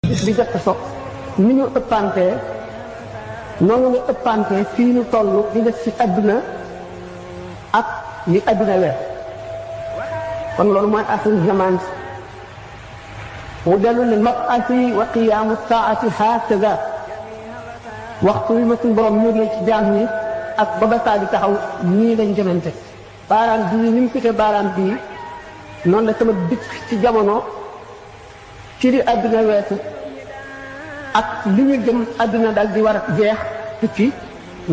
bis bi jot a so ni ñu ëppantee noonu nga ëppantee fii ñu toll di def ci adduna ak li adduna weer kon loolu mooy axiru zaman mu dellu ne mab'asi wa qiyaamu saati hakaza waxtu wi ma suñ borom ñëw na ci jaam ñi ak ba basaa di taxaw ñii lañ jëmante baaraam bii ni mu fite baaraam bii noonu la sama dikk ci jamono ci li adduna weesu ak li ñu jëm adduna dal di war a jeex tukki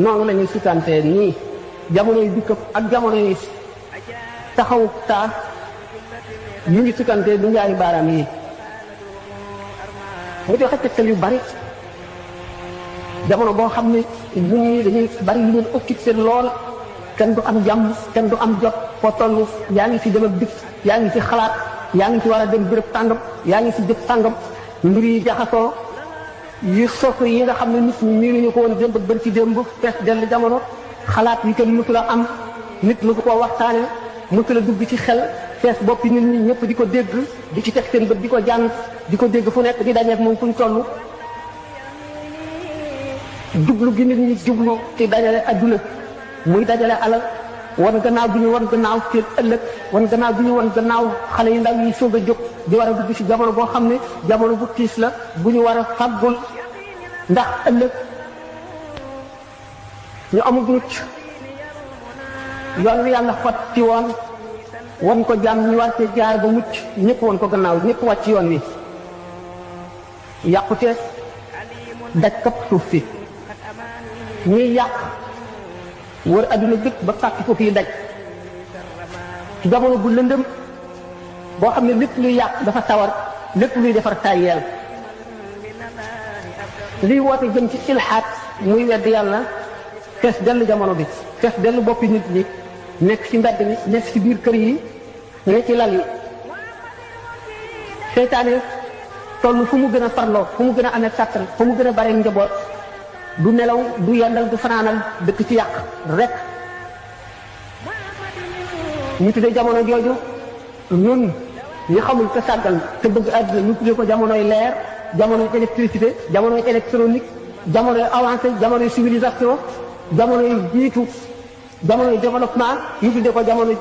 noonu la ñuy sutantee nii jamono yi dikk ak jamono yi taxaw taa ñu ngi sutantee du ñaari baaraam yi mu joxe tegtal yu bari jamono boo xam ne nit ñi dañuy bari lu leen occupé lool kenn du am jàmm kenn du am jot foo toll yaa ngi ci dem ak dikk yaa ngi ci xalaat yaa ngi ci war a dem béréb tàngam yaa ngi ci jëf tàngam mbir yi jaxasoo yu sof yi nga xam ne nit ñi miiruñu ko woon démb ak bën ci démb fees dell jamono xalaat yi kenn mësu la am nit mësu koo waxtaane mësu la dugg ci xel fees boppi nit ñi ñëpp di ko dégg di ci teg seen bët di ko jàng di ko dégg fu nekk di dajeek moom fuñ toll jublu gi nit ñi jublu ci dajale adduna muy dajale alal wan gannaaw bi ñu wan gannaaw seen ëllëg wan gannaaw bi ñu wan gannaaw xale yu ndaw yi soog a jóg di war a dugg ci jamono boo xam ne jamono bu tiis la bu ñu war a fàggul ndax ëllëg ñu amul mucc yoon wi yàlla xot ci woon wan ko jàmm ñu war cee jaar ba mucc ñëpp wan ko gannaaw ñëpp wàcc yoon wi yàqute daj kapp suuf si ñuy yàq wër adduna bépp ba fàkk ko fii daj ci jamono bu lëndëm boo xam ne lépp luy yàq dafa tawar lépp luy defar tàyyeel liy woote jëm ci ilhaat muy wedd yàlla fees dellu jamono bi fees dellu boppi nit ñi nekk ci mbedd mi nekk ci biir kër yi ne ci lal yi seytaane toll fu mu gën a farloo fu mu gën a amee kàttan fu mu gën a bare njaboot du nelaw du yendal du fanaanal dëkk ci yàq rek ñu tuddee jamono jooju ñun ñi xamul te sàggal te bëgg àdduna ñu tuddee ko jamonoy leer jamonoy électricité jamonoy électronique jamonoy avancé jamonoy civilisation jamonoy jiitu jamonoy développement ñu tuddee ko jamono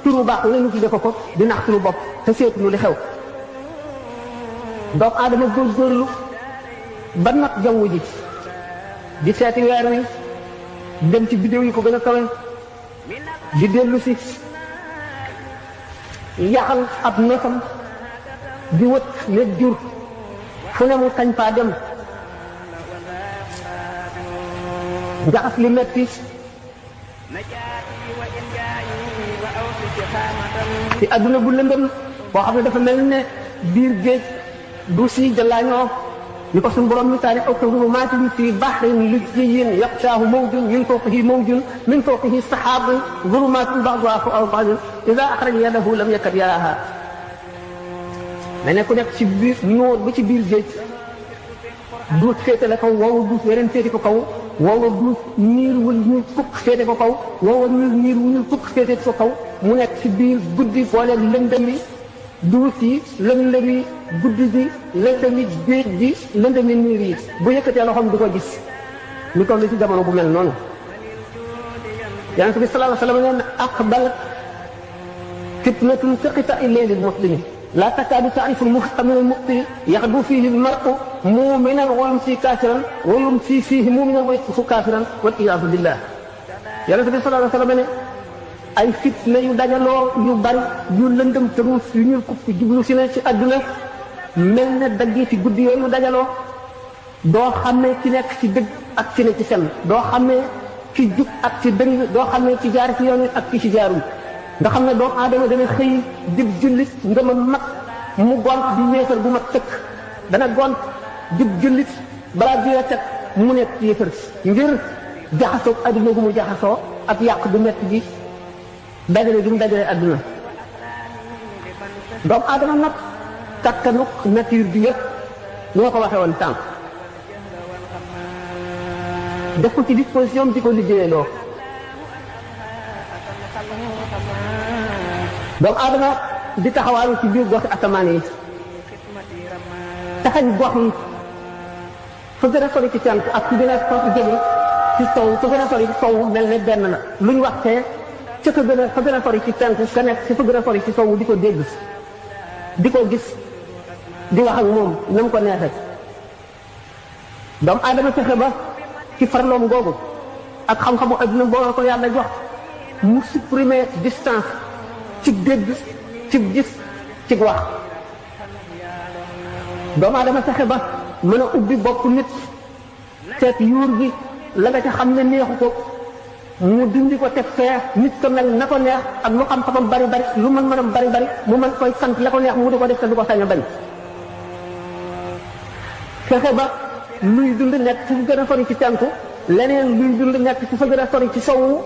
turu baax la ñu tuddee ko di nax turu bopp te seetuñu li xew doomu aadama góorgóorlu ba nag jaww ji di seeti weer wi dem ci bidéo yi ko gën a kawe di dellu si yaxal ab nosam di wët ne jur fu ne mu kañ faa dem jaxas li metti ci adduna bu lëndëm boo xam ne dafa mel ne biir géej du si jëlaañoo ñu ko suñu borom misaale aw kazuluumaatin fii bahrin lujjiyyin yaxshaahu mawjun min fawqihi mawjun min fawqihi sahaabun zulumaatun ba'duhaa fawqa ba'din izaa axraja yadahu lam yakad yaraahaa ne ku nekk ci biir noor ba ci biir géej duut féete la kaw woowa duut weneen féete ko kaw woowa duut niir wu ñuul kukk féete ko kaw woowa niir wu ñuul kukk féete ko kaw mu nekk ci biir guddi boole lëndëmi duut yi lëndëmi guddi gi lëndëmi géej gi lëndëmi niir yi bu yëkkatee loxoom du ko gis ñu toll ci jamono bu mel noonu yonent bi sallallahu alayhi wa sallam nee na aqbalat fitnatun ka qitaa'i layli l-muslimi laa takaadu ta'rifu l-muhta min al-mubtili yaxdu fiihi l-mar'u mu'minan wa yumsi kaafiran wa yumsi fiihi mu'minan wa yusbihu kaafiran wal iyaadu billah yonent bi sallallahu alayhi wa sallam ne ay fitna yu dajaloo yu bari yu lëndëm tëruus yu ñuul kukk jublu si ne ci àdduna mel ne daggi ci guddi yooyu dajaloo doo xam ne ci nekk ci dëgg ak ci ne ci fen doo xam ne ci jub ak ci dëng doo xam ne ci jaar ci yoon ak ci ci jaarul nga xam ne doomu aadama dana xëy dib jullit nga ma mag mu gont di yéefar bu mag tëkk dana gont dib jullit balaa jiyee teg mu nekk yéefar ngir jaxasoo adduna gu mu jaxasoo ak yàq du metti gi dajale du mu dajale adduna doomu aadama nag kattanuk nature bi yëpp ni ma ko waxee woon tànk def ko ci disposition di ko liggéeyaloo doomu aadama di taxawaalu ci biir goxi asamaan yi taxañ gox yi fa gën a sori ci cant ak ci gën a jege ci sow fa gën a sori ci sow mel ne benn la lu ñu wax fee ca fa gën a sori ci cant ka nekk ci fa gën a sori ci sow di ko dégg di ko gis di wax ak moom na mu ko neexee doomu aadama fexe ba ci farloom googu ak xam-xamu adduna boo ko yàlla jox mu supprimer distance ci dégg ci gis ci wax doomu aadama fexe ba mën a ubbi bopp nit seet yuur gi la nga ca xam ne neexu ko mu dindi ko teg fee nit ko mel na ko neex ak lu xam-xamam bari bari lu mën-mënam bari bari mu mën koy sant la ko neex mu di ko def te du ko sañ a bañ fexe ba luy dund nekk fu gën a sori ci cànku leneen luy dund nekk fu fa gën a sori ci sowu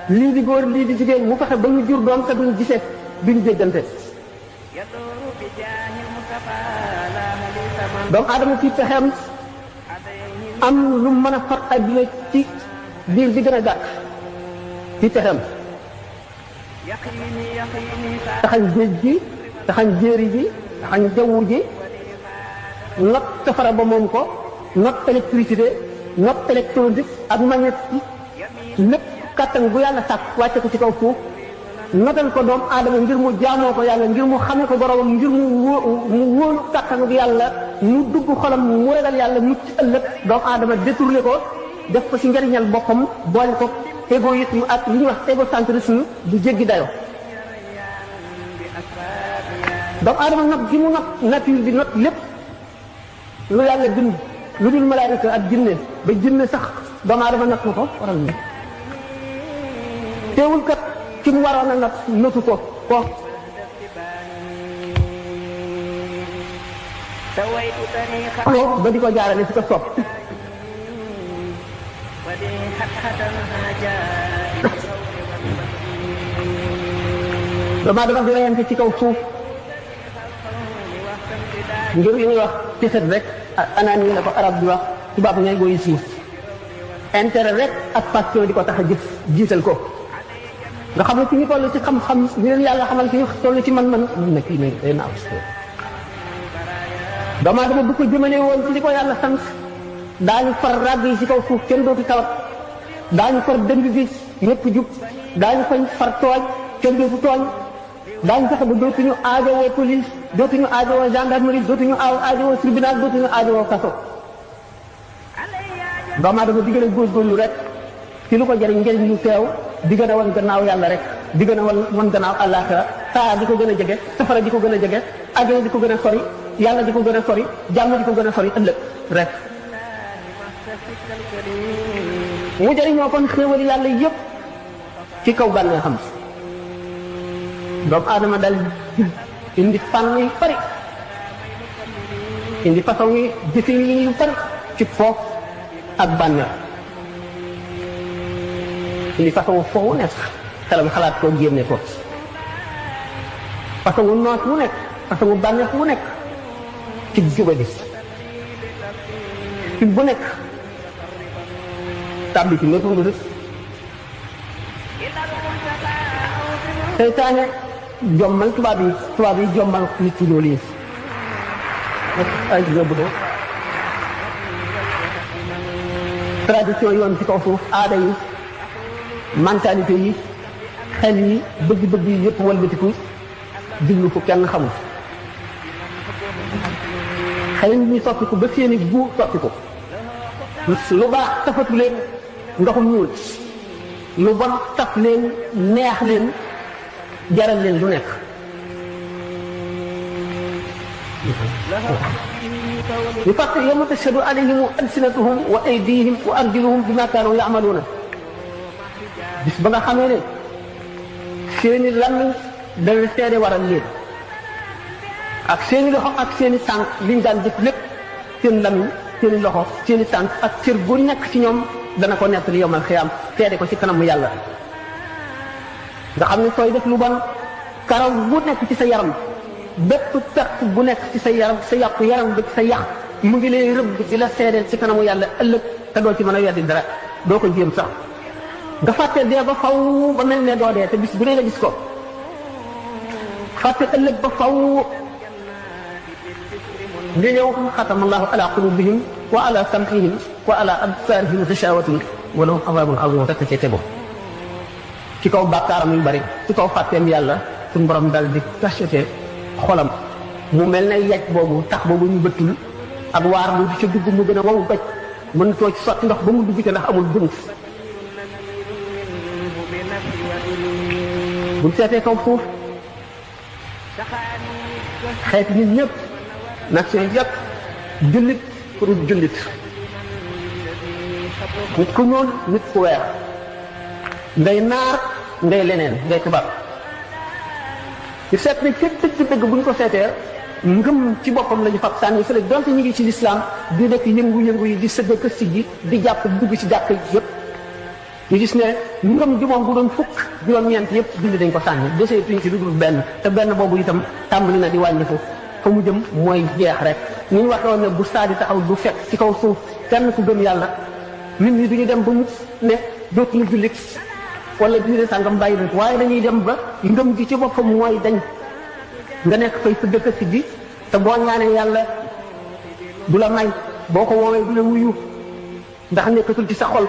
lii di góor lii di jigéen mu fexe ba ñu jur doom te duñ gisee duñ déggante doomu aadama ci pexeem am lu mën a far adduna ci biir bi gën a gàtt ci pexeem taxañ géej gi taxañ jéeri ji taxañ jaww ji not safara ba moom ko not électricité not électronique ak magnétique lépp kàttan bu yàlla sàkk wàcce ko ci kaw suuf notal ko doomu aadama ngir mu jaamoo ko yàlla ngir mu xamee ko boromam ngir mu wóolu kàttanu yàlla mu dugg xolam mu ragal yàlla mucc ëllëg doomu aadama détourné ko def ko ci njariñal boppam boole ko égoïsme ak li ñuy wax égocentrisme bu jéggi dayo doomu aadama not gi mu not nature bi not lépp lu yàlla bind lu dul malaayika ak jinne ba jinne sax doomu aadama not na ko waral na teewul kat ci mu waroon a not notu ko ba di ko jaarale fi ko sopp doomu aadama di reyante ci kaw suuf ngir li ñuy wax ci xet rek anaan yi la ko arab di wax tubaab ngay goyi suuf intérêt rek ak passion di ko tax a jiital ko nga xam ne ci ñu toll ci xam-xam ñu leen yàlla xamal ci ñu toll ci man-man na kii ne day naaw doomu aadama bu ko jëmale woon ci li ko yàlla sant daañu far ràgg yi ci kaw suuf kenn dootu tawat daañu far dënd bi ñëpp jub daañu fañ far tooñ kenn dootu tooñ daañu fexe ba dootuñu aajowoo police dootuñu aajowoo gendarmerie dootuñu aajowoo tribunal dootuñu aajowoo kaso doomu aadama di gën a góorgóorlu rek ci lu ko jëriñ njëriñ lu teew di gën a wan gannaaw yàlla rek di gën a wan gannaaw àllaaxira saa di ko gën a jege safara di ko gën a jege àjjana di ko gën a sori yàlla di ko gën a sori jàmm di ko gën a sori ëllëg rek mu jëriñoo kon xéewali yàlla yëpp ci kaw bànnee xam doomu aadama dal indi fànn yu bari indi façon yi jëfin yu bari ci foofu ak bànneex indi façon foofu nekk xelam xalaat koo génne ko façon wu noos wu nekk façon wu bànneex wu nekk ci jubadi ci bu nekk tàbbi ci nëpp ngu seytaane jommal tubaab yi jommal nit ci loolu yi ay yóbbu de tradition yoon ci kaw suuf aada yi mentalité yi xel yi bëgg-bëgg yi yëpp walbatiku jublu ko kenn xamul xel yi ñuy soppiku ba seeni bu soppiku lu baax tafatu leen ndoxum ñuul lu bon taf leen neex leen jaral leen lu nekk li fàq yawma tashhadu alayhim alsinatuhum wa aydihim wa arjuluhum bima kaanu ya'maluuna bis ba nga xamee ne seeni làmmiñ dana seede waral leen ak seeni loxo ak seeni tànk liñ daan jëf lépp seen làmmiñ seeni loxo seeni tànk ak cër bu nekk ci ñoom dana ko nekk li yawmal xiyaam seede ko ci kanamu yàlla nga xam ne sooy def lu bon karaw bu nekk ci sa yaram bépp perte bu nekk ci sa yaram sa yàqu yaram ba ci sa yàq mu ngi lay rëbb di la seedeel ci kanamu yàlla ëllëg te doo ci mën a weddi dara doo ko jéem sax nga fàtte dee ba faw ba mel ne doo dee te bis bu ne nga gis ko fàtte ëllëg ba faw nga ñëw xatamallahu ala qulubihim wa ala sam'ihim wa ala absarihim ghishawatun wa lahum azabun azim rek ci tego ci kaw bàkkaaram yu bari ci kaw fàtteem yàlla suñu borom dal di cacheté xolam mu mel ne yaj boobu tax boobu ñu bëttul ak waar lu di ca dugg mu gën a wawu goj mën too ci sotti ndox ba mu dugg ca ndax amul bunt buñ seetee kaw suuf xeeti nit ñëpp nation yëpp jullit pour jullit nit ku ñuul nit ku weex ngay naar ngay leneen ngay tubaab ci seet ne ci dëgg bu ñu ko seetee ngëm ci boppam la ñu fab sànni fële donte ñu ngi ci lislaam di nekk yëngu-yëngu yi di sëgg ak siggi di jàpp dugg ci jàkk yëpp ñu gis ne ngëm ji moom bu doon fukk juróom-ñeent yëpp dindi dañ ko sànni desee tuñ ci dugul benn te benn boobu itam tàmbali na di wàññiku fa mu jëm mooy jeex rek ñu ñu waxoon ne bu saa di taxaw du fekk ci kaw suuf kenn ku gëm yàlla nit ñi duñu dem ba mu ne dootuñu jullit wala diine sàngam bàyyi nañ waaye dañuy dem ba ngëm gi ci boppam mooy dañ nga nekk fay sa dëkk si gi te boo ñaanee yàlla du la may boo ko woowee du la wuyu ndax nekkatul ci sa xol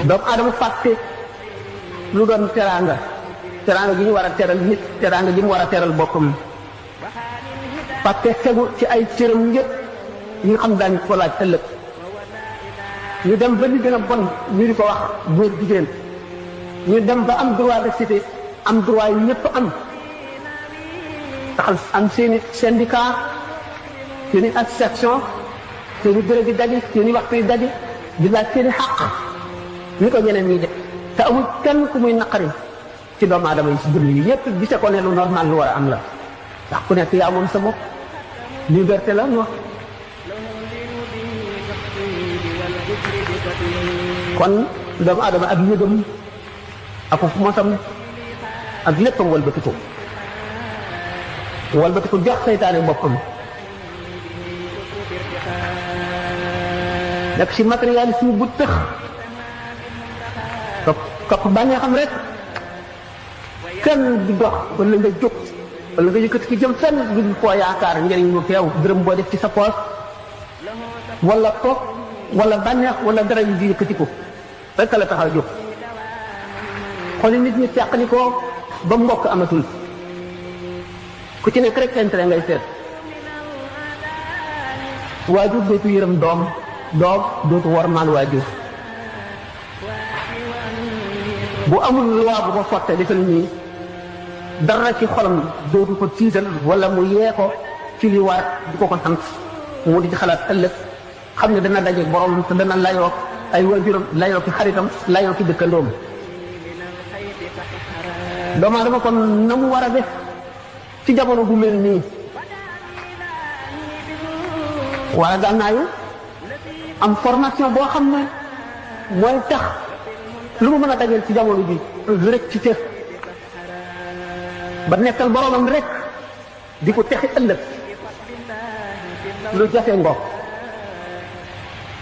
doomu aadama fàtte lu doon teraanga gi ñu war a teral nit teraanga gi mu war a teral boppam fàtte tegu ci ay cëram yëpp yi nga xam daañu ko laaj ëllëg ñu dem ba li gën a bon ñu di ko wax góor jigéen ñu dem ba am droit de cité am droit yu ñëpp am taxal am seeni syndicat seeni association seeni béréb yi daje seeni waxtu yi daje di laaj seeni xàq ñu ko ñeneen ñi def te amul kenn ku muy naqari ci doomu aadama yi si dund yi ñëpp gise ko ne lu normal lu war a am la ndax ku nekk yaa moom sa bopp liberté la ñu wax kon doomu aadama ak yëgam ak mosam ak léppam walbatiku jox seytaane boppam nekk ci matérialisme bu tëx topp bànnee xam rek kenn di dox wala nga jóg wala nga yëkkati ki jëm fenn du foo yaakaar njëriñ lu teew dërëm boo def ci sa poos wala toog wala bànneex wala dara yu di yëkkati ko rek la tax a jóg xooli nit ñi teqali ko ba mbokk amatul ku ci nekk rek intérêt ngay seet waajur dootu yërëm doom dootu wormaal waajur bu amul loi bu ko fotte defal nii dara ci xolam dootu ko tiital wala mu yee ko ci li waat du ko sant mu di ci xalaat ëllëg xam ne dana daje borom te dana layoo ay waajuram layoo ki xaritam layoo ki dëkkandoom doomu aadama kon na mu war a def ci jamono bu mel nii war a gànnaayu am formation boo xam ne mooy tax lu mu mën a dajeel ci jamono bi rek ci te ba nekkal boromam rek di ko texi ëllëg lu jafe ngoog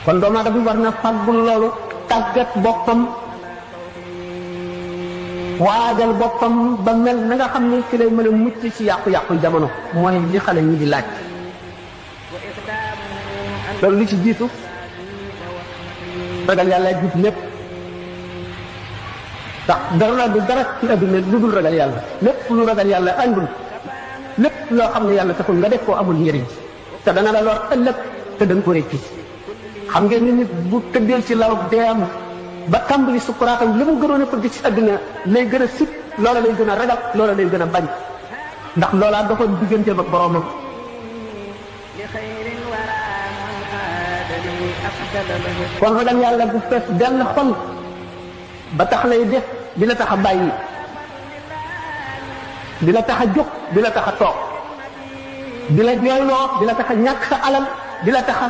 kon doomu aadama bi war na fàggul loolu tàggat boppam waajal boppam ba mel na nga xam ne ci lay mën a mucc ci yàqu-yàqu jamono mooy li xale ñi di laaj loolu li ci jiitu ragal yàlla jiit lépp ndax dara du dara ci adduna lu dul ragal yàlla lépp lu ragal yàlla àndul lépp loo xam ne yàlla taxul nga def koo amul njëriñ te dana la lor ëllëg te danga ko récci xam ngeen ni nit bu tëddeel ci law deem ba tàmbali sukkuraatam li mu gënoon a bëgg ci adduna lay gën a sib loola lay gën a ragal loola lay gën a bañ ndax loolaa doxoon digganteem ak boroomam kon ragal yàlla bu fees dell xol ba tax lay def di la tax a bàyyi di la tax a jóg di la tax a toog di la jooyloo di la tax a ñàkk sa alal di la tax a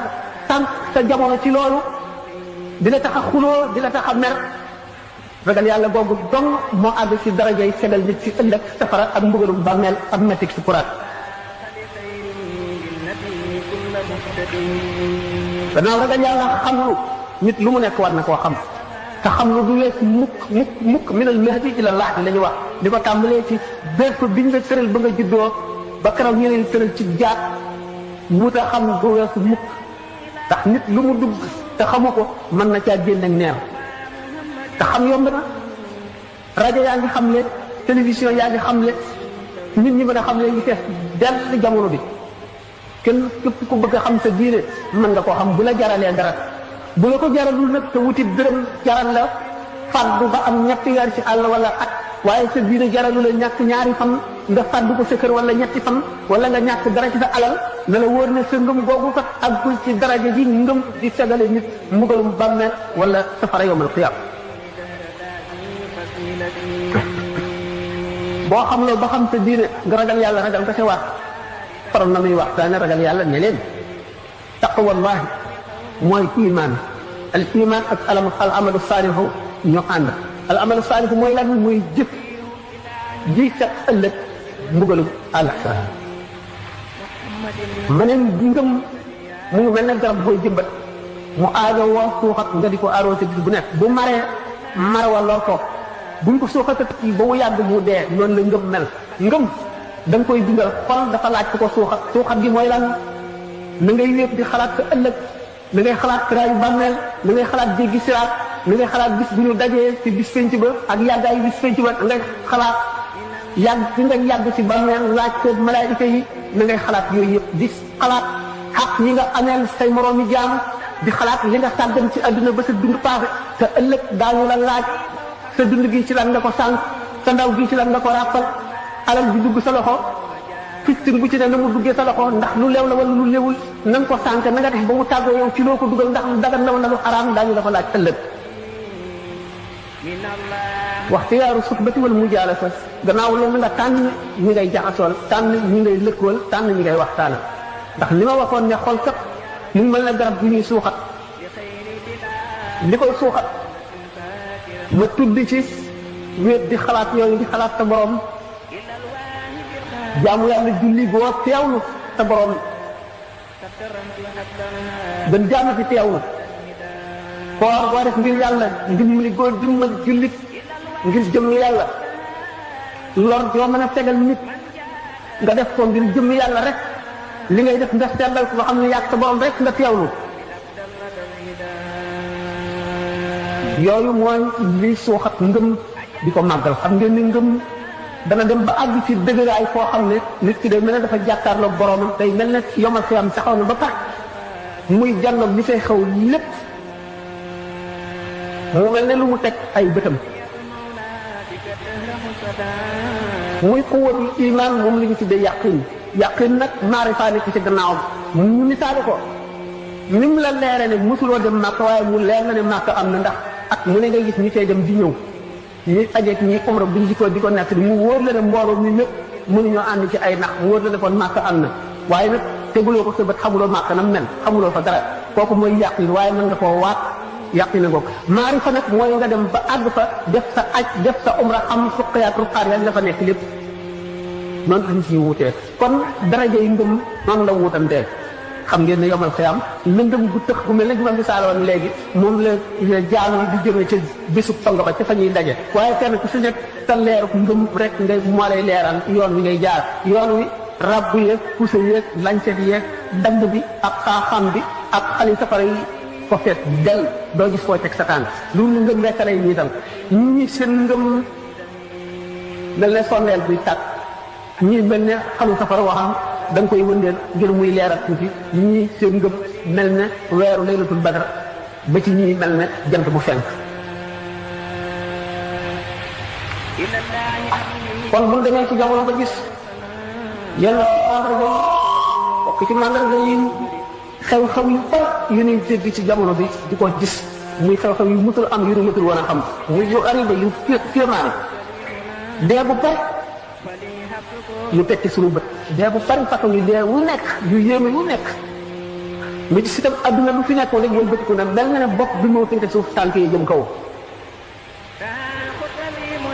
tànk sa jamono ci loolu di la tax a xuloo di la tax a mer ragal yàlla googu dong moo àgg ci darajay segal nit ci ëllëg safara ak mbugalum bàmmeel ak mettik ci kuraat gannaaw ragal yàlla xamlu nit lu mu nekk war na koo xam te xam nga du wees mukk minal mahdi ila lahdi la ñu wax di ko tàmbalee ci bépp biñ nga tëral ba nga juddoo ba keroog ñu leen tëral ci jaat wuta xam du weesu mukk ndax nit lu mu dugg te xamu ko mën na caa génn ak neew te xam yomb na rajo yaa ngi xam le télévision yaa ngi xam le nit ñi mën a xam le ñu fees dell jamono bi kenn képp ku bëgg a xam sa diine mën nga koo xam bu la jaralee dara bu la ko jaralul nag te wuti dërëm jaral la fàddu ba am ñetti weer ci àll wala at waaye sa diine jaralu la ñàkk ñaari fan nga fàddu ko sa kër wala ñetti fan wala nga ñàkk dara ci sa alal na la wóor ne sa ngëm googu kat àggul ci daraja ji ngëm di segale nit mbugalum bàmmeel wala safara yawmal qiyaama boo xam ne ba xam sa diine nga ragal yàlla ragal nga ca wax faral na muy waxtaane ragal yàlla ne leen taqwallahi mooy iman al iman ak al amalu saalihu ñoo ànd al amalu saalihu mooy lan mooy jëf ji set ëllëg mbugalum àllaxira ma ne ngëm mu ngi mel ne garab booy jëmbat mu aajo woo suuxat nga di ko arrosé bis bu nekk bu maree mar wa lor ko buñ ko suuxatat ba mu yàgg mu dee noonu la ngëm mel ngëm da nga koy dundal xol dafa laaj ko suuxat gi mooy lan na ngay wépp di xalaat sa ëllëg na ngay xalaat kiraayu bàmmeel na ngay xalaat jéggi siraat na ngay xalaat bis bu ñu dajee ci bis penc ba ak yàggaayu bis penc ba na ngay xalaat yàgg ci nga yàgg ci bàmmeel laaj ko malaayika yi na ngay xalaat yooyu yëpp di xalaat xaq yi nga ameel say moroomi jaam di xalaat li nga sàggan ci àdduna ba sa dund paase te ëllëg daañu la laaj sa dund gi ci lan nga ko sànq sa ndaw gi ci lan nga ko ràppal alal bi dugg sa loxo fistin bu ci ne na mu duggee sa loxo ndax lu leew la wala lu léewul na nga ko sànq na nga def ba mu tàggoo yow ci loo ko dugal ndax lu dagan la wala lu xaraam daañu la ko laaj ëllëg waxtu yaaru suxbati wala mujaalasa gannaaw loolu nga tànn ñi ngay jaxasool tànn ñi ngay lëkkool tànn ñi ngay waxtaana ndax li ma waxoon ne xol kat mu mel ne garab bu ñuy suuxat li koy suuxat ma tudd ci wéet di xalaat yooyu di xalaat sa borom jaamu yàlla julli boo teewlu sa borom gën jaamu fi teewlu koor boo def ngir yàlla ndimbali góor dimbal jullit ngir jëm yàlla lor yoo mën a tegal nit nga def ko ngir jëm yàlla rek li ngay def nga sellal ko nga xam ne yàgg sa borom rek nga teewlu yooyu mooy li suuxat ngëm di ko màggal xam ngeen ni ngëm dana dem ba àgg ci dëgëraay foo xam ne nit ki day mel ne dafa jàkkaarloo boromam day mel ne yomal xiyam taxaw na ba pare muy jànnoog li fay xew lépp mu mel ne lu mu teg ay bëtam muy quwwatul iman moom la ñu tuddee yaqin nag maarifa nekk ci gannaawam ñu misaale ko ni mu la leere ne mosuloo dem màkk waaye mu leer na ne màkk am na ndax at mu ne nga gis ñi cay dem di ñëw ñi ajeeg ñi umra buñ di ko nekk mu wóor la ne mbooloo mi ñëpp mënuñoo ànd ci ay nax mu wóor la ne kon màkk am na waaye nag teguloo ko sa bët xamuloo màkk na mel xamuloo fa dara kooku mooy yaqin waaye mën nga koo waat yaqin na googu maarifa nag mooy nga dem ba àgg fa def sa aj def sa umra xam suqayaat ruqaar ya la fa nekk lépp noonu lañ ciy wutee kon daraja yi ngëm noonu la wutantee xam ngeen ne yomal xiyam lëndëm gu tëx gu mel ne gi ma misaaloon léegi moom la jaam yi di jëmee ca bésub song ba ca fa ñuy daje waaye kenn ku si nekk sa leeru ngëm rek ngay moo lay leeral yoon wi ngay jaar yoon wi rabbu yeeg pousse yeeg lañset yeeg dagg bi ak xaaxam bi ak xali safara yi ko feet del doo gis foo teg sa tànk loolu ngëm rek lay ñiital ñi seen ngëm mel ne sondeel buy tàkk ñii mel ne xalu safara waxam da nga koy wëndeel ngir muy leeral tuuti ñii seen ngëm mel ne weeru laylatul badar ba ci ñii mel ne jant bu fenk kon bu demee ci jamono ba gis yenn mandarga yi bokk ci mandarga yi xew-xew yu bari yu ñuy dégg ci jamono bi di ko gis muy xew-xew yu mutul am yu ñu mutul woon a xam muy yu arrivé yu firmaane dee bu bari yu teg ci suñu bët dee bu bari façon yu dee wu nekk yu yéeme yu nekk nga gis itam adduna lu fi nekkoon rek yéen bëtiku ne mel na ne bopp bi moo féete suuf tànk yi jëm kaw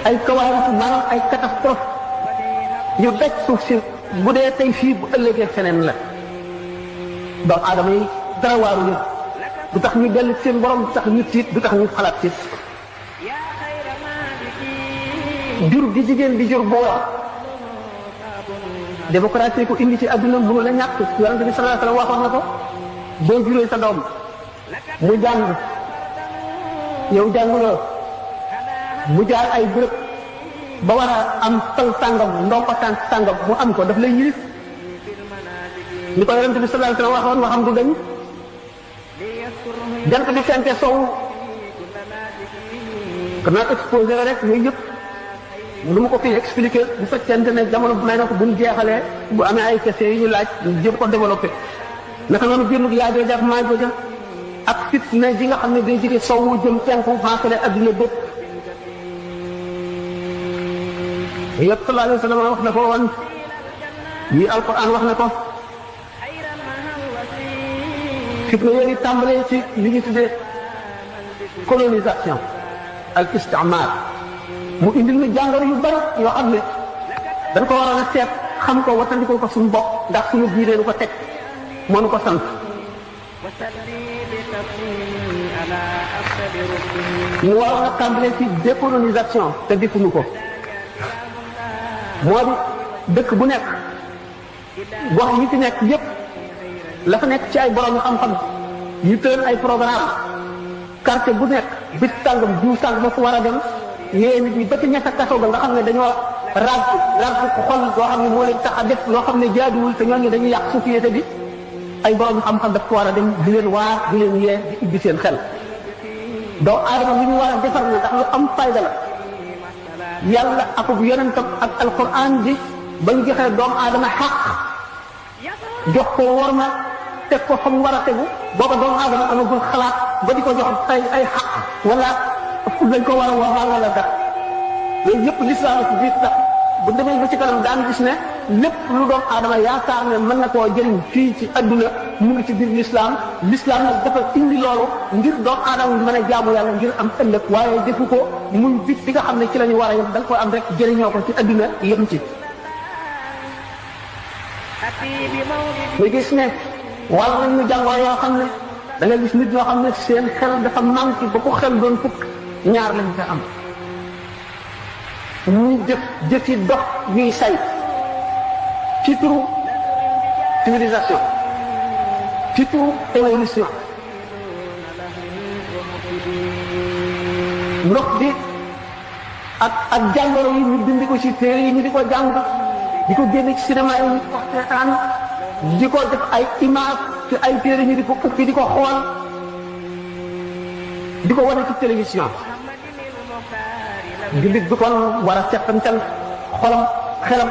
ay kawaarif maanaam ay catastrophe yu daj suuf si bu dee tey fii bu ëllëgee feneen la doomu aadama yi dara waaru leen du tax ñu dellu seen borom du tax ñu tiit du tax ñu xalaat ci jur gi jigéen di jur booba démocratie ko indi ci adduna mënu la ñàkk yonente bi sallallahu alayhi wa sallam waxoon na ko boo juree sa doom mu jàng yow jànguloo mu jaar ay bërëb ba war a am tal sàngam ndomba tànk sàngam mu am ko daf lay yilif ni ko yonente bi sallallahu alayhi wa sallam waxoon waxam du dañ jant bi fente sow kon naa exposé rek yooyu yëpp lu ma ko fii expliqué bu fekkente ne jamono may na ko buñ jeexalee bu amee ay questions yi ñu laaj jëm ko développé naka noonu génnug yaa jooja ak maa jooja ak fitna ji nga xam ne day jóge sowu jëm penku faakale adduna bépp yëpp sallallahu alayhi wa sallam wax na ko woon yi alquran wax na ko fitna yooyu tàmbalee ci li ñu tuddee colonisation ak istimar mu indil ñu jàngoro yu bari yoo xam ne dañ ko waroon a seet xam ko watandikoo ko suñu bopp ndax suñu diine nu ko teg moo nu ko sant ñu waroon a tàmbalee ci décolonisation te defuñu ko moo di dëkk bu nekk gox yi ci nekk yépp la fa nekk ci ay borom xam-xam yu tëral ay programme quartier bu nekk bis sàngam jiw sàngam ma fu war a dem yéen nit ñi ba ci ñett ak kaso ga nga xam ne dañoo ràgg xol loo xam ne moo leen tax a def loo xam ne jaaduwul te ñooñu dañuy yàq société bi ay borom xam-xam daf ko war a dem di leen waar di leen yee di ubbi seen xel doomu aadama li ñu war a defar na ndax lu am fayda la yàlla akub yonentam ak alquran bi ba ñu joxee doomu aadama xaq jox ko worma teg ko xam war a tegu booba doomu aadama amagul xalaat ba di ko jox ay xaq wala dañ ko war a wax wala dara yooyu yëpp lislaam ci biir tax bu demee ba ci kanam daan gis ne lépp lu doomu aadama yaakaar ne mën na koo jëriñ fii ci adduna mu ngi ci biir lislaam lislaam nag dafa indi loolu ngir doomu aadama mën a jaamu yàlla ngir am ëllëg waaye defu ko muy bit bi nga xam ne ci la ñu war a yem da nga koy am rek jëriñoo ko ci adduna yem ci nga gis ne wàll nañ ñu jàngoro yoo xam ne da nga gis nit ñoo xam ne seen xel dafa manqué ba ko xel doon fukk ñaar lañ fa am ñuy jëfi dox yuy say ci turu civilisation ci turu évolution ndox bi ak jàngoro yi ñu dindi ko ci téere yi ñu di ko jàng di ko génne ci cinéma yi ñu di ko seetaan di ko def ay image ci ay téere ñu di ko ukki di ko xool di ko wane ci télévision jullit bi kon war a settantal xolam xelam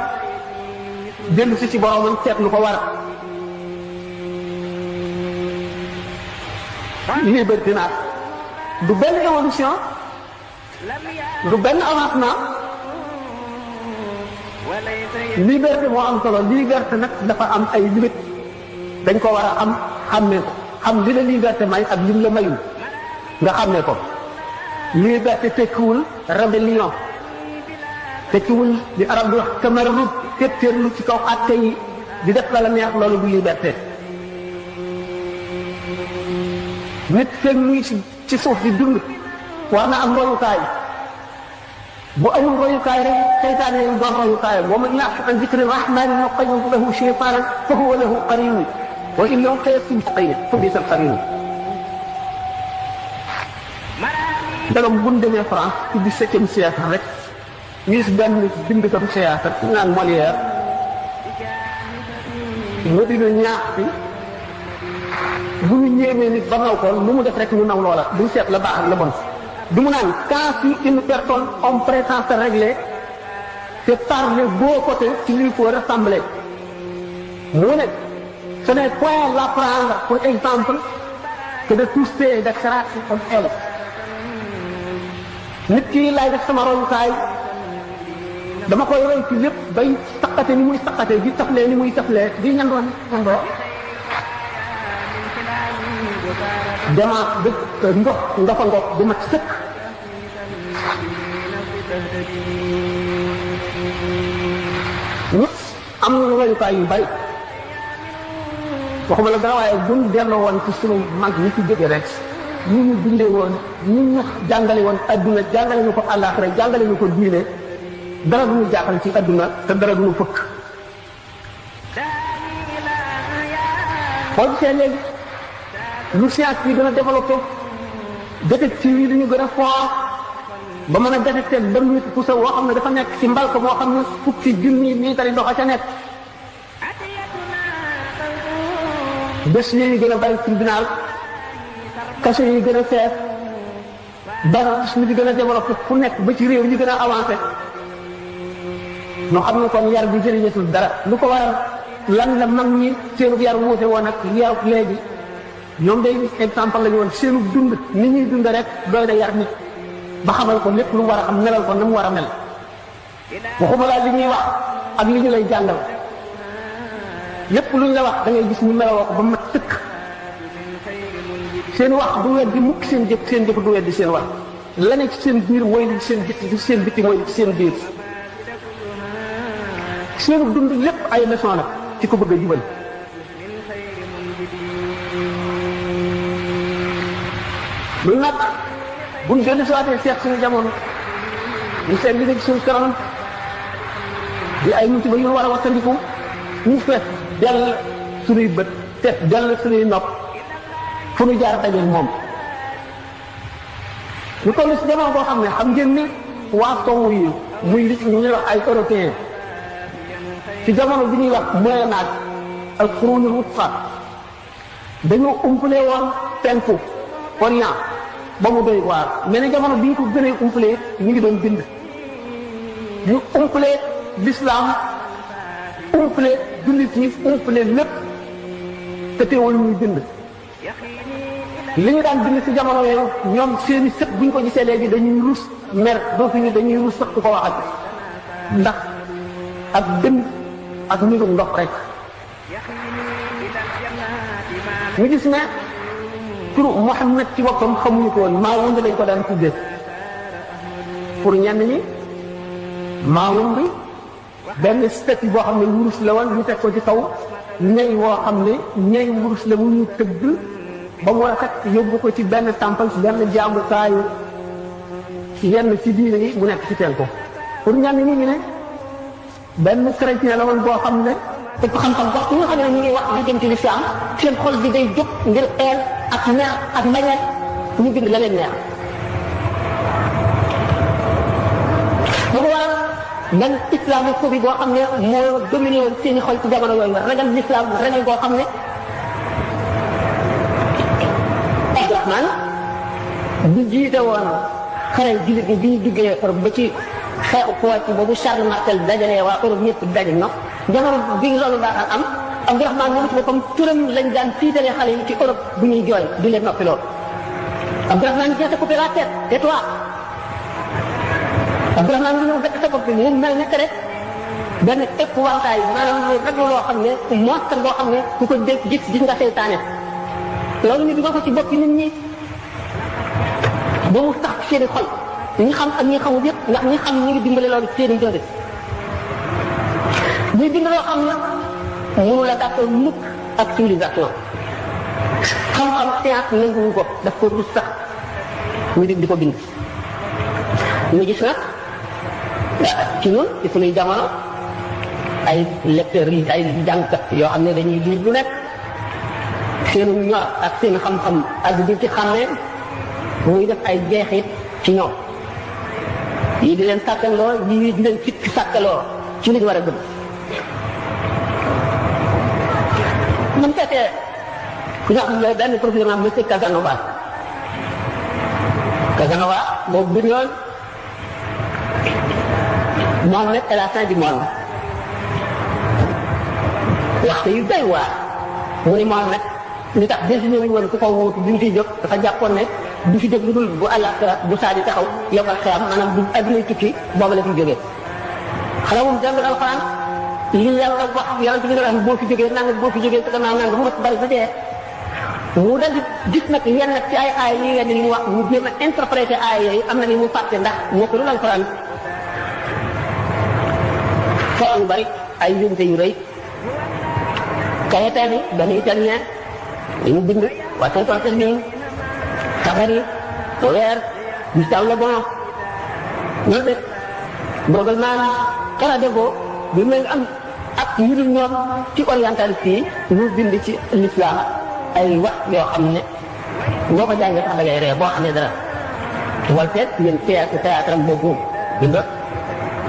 dellu si ci boromam seet lu ko war liberté nag du benn évolution du benn avancement liberté moo am solo liberté nag dafa am ay limite dañ ko war a am xàmme ko xam li la liberté may ak lim la mayul nga xam ne ko liberté tekkiwul rébellion tekkiwul li arab di wax tamarrud téttéerlu ci kaw àtte yi di def la la neex loolu du liberté nit fekk muy ci suuf di dund war na am royukaay bu amul royukaay rek seytaane yi doon royukaayam wa man ya'shu an zikri rahmani nuqayyid lahu shaytanan fa huwa lahu qarin wa innahu kayasin fa bi'sal qarin dagam bu ñu demee France ci 17e siècle rek ñu gis benn bindkatu théâtre ñu naan Molière mu dina ñaax bi bu ñu ñéemee nit ba naw ko lu mu def rek ñu naw loola duñ seet la baax ak la bon du mu naan quand une personne on prétend se régler c'est par les beaux côtés qu'il lui faut ressembler mu ne ce n'est point l'apprendre pour exemple que de tousser et de cracher comme elle nit kii laay def sama royukaay dama koy roy ci lépp bay saqate ni muy saqate di taflee ni muy taflee di ñandoo dama dëkk ndox ndofa ngox bu mat sëkk nit am na royukaay yu bari waxuma la dara waaye buñ delloo woon ci sunu mag ñi ci jóge rek ñi ñu bindee woon ñi ñu jàngale woon adduna jàngale ñu ko àllaaxira jàngale ñu ko diine dara du ñu jaaxal ci adduna te dara du ñu fëkk boo gisee léegi lu science bi gën a développé détective yi dañu gën a fort ba mën a détecté benn nit pousse woo xam ne dafa nekk ci mbalka moo xam ne fukki junni liitari ndox a ca nekk bés yi gën a bari tribunal kaso yi gën a fees dara suñu di gën a développé fu nekk ba ci réew yi gën a avancé ñoo xam ne kon yar bi jëriñatul dara lu ko waral lan la mag ñi seenu yar wuute woon ak yaru léegi ñoom day exemple la ñu woon seenu dund ni ñuy dund rek doy na yar nit ba xamal ko lépp lu mu war a xam melal ko na mu war a mel waxuma laa li ñuy wax ak li ñu lay jàngal lépp lu ñu la wax da ngay gis ñu meloo ko ba mat tëkk seen wax du weddi mukk seen jëf du weddi seen wax la ne ci seen biir mooy li seen bitti seen bitti mooy li ci seen biir seenu dund lépp ay leçon la ci ko bëgg a jubal lu nag buñ dellu si waatee seet suñu jamono ñu seet li nekk suñu kanam di ay musiba yu war a wattandiku ñu fees dell suñuy bët fees dell suñuy nopp fu ñu jaar daje moom ñu toll si jamono boo xam ne xam ngeen ni waa soowu yi muy li ñu ñuy wax ay européen ci jamono bi ñuy wax moyen âge al qurunul wusta dañoo umpale woon penku orient ba mu doy waar mais ne jamono bi ñu ko gënee umpale ñu ngi doon bind ñu umpale l'islam umpale jullit yi umpale lépp te teewul ñuy bind li ñu daan bind ci jamono yooyu ñoom seeni sët bu ñu ko gisee léegi dañuy rus mer doo fi ni dañuy rus sax ku ko waxat ndax ak bind ak mbirum ndox rek ñu gis ne turu Muhammad ci boppam xamuñu ko woon Maawund lañ ko daan tuddee pour ñenn ñi Maawund benn statue boo xam ne wurus la woon ñu teg ko ci kaw ñey woo xam ne ñey wurus la mu ñu tëgg ba mu rafet yóbbu ko ci benn temple ci benn jaamukaayu yenn ci diine yi mu nekk ci teen ko pour ñenn ñi ñu ne benn chrétien la woon boo xam ne te xam-xam wax ñi nga xam ne ñu ngi wax di jëm ci lislaam seen xol bi day jóg ngir eel ak neex ak mbañeel ñu bind la leen neex bu ko waral benn islamophobie boo xam ne moo dominé woon seen i xol ci jamono yooyu ragal l'islam ragal boo xam ne Abdourahmane bu jiite woon xare jullit ñi bi ñu duggee Europe ba ci xeexu Poitiers boobu Charles Martel dajalee waa Europe ñëpp daje na jamono bi loolu daan am Abdourahmane moom ci boppam turam lañ daan tiitalee xale yi ci Europe bu ñuy jooy di leen noppi lool Abdourahmane jeex a coupé la tête tais-toi Abdourahmane lu ñu fekk sa bopp bi mu mel ne rek benn épouvantail maanaam rek loo xam ne monstre boo xam ne ku ko dégg gis nga seytaane loolu ñu dugal ko ci bopp nit ñi ba mu tax seen i xol ñi xam ak ñi xamul yëpp ndax ñi xam ñu ngi dimbale loolu seen i dund muy bind loo xam ne mënu la d'accord mukk ak civilisation xam-xam science nanguwu ko daf ko rus sax ñu di ko bind ñu gis nag ci ñun ci suñuy jamono ay lecteurs yi ay jàngkat yoo xam ne dañuy lire lu nekk seenu ñor ak seen xam-xam ak di ci xam ne muy def ay jeexit ci ñoom yii di leen sàkkaloo yii di leen fit sàkkaloo ci li ñu war a gëm man fekkee ku ñu xam ne benn professeur am monsieur Casanova boobu bindoon Mohamed et la fin du monde waxte yu doy waar mu ni Mohamed li tax désigné wuñu woon ku ko wuutu bi mu fiy jóg dafa jàppoon ne du fi jóg lu dul bu àllaaxira bu saa di taxaw yokkal xiyam maanaam bu addunay tukki booba la fi jógee xanaa moom jàng alxuraan li yàlla wax yàlla bi nga boo fi jógee nanga boo fi jógee te gannaaw nanga mu bari ba dee mu dal di gis nag yenn ci ay aay yi ngeen li mu wax mu jéem a interprété aay yooyu am na ni mu fàtte ndax nekkul alxuraan foo yu bari ay njuumte yu rëy Cayetani benn italien li mu bind Washington nii Tabari weer Gustave Le Bon ñoo def dogal naan Canada boo bi may am ak ñu dul ñoom ci orientaliste yi ñu bind ci l'islam ay wax yoo xam ne boo ko jàngee sax da ngay ree boo xam ne dara Voltaire yéen théâtre am boobu binda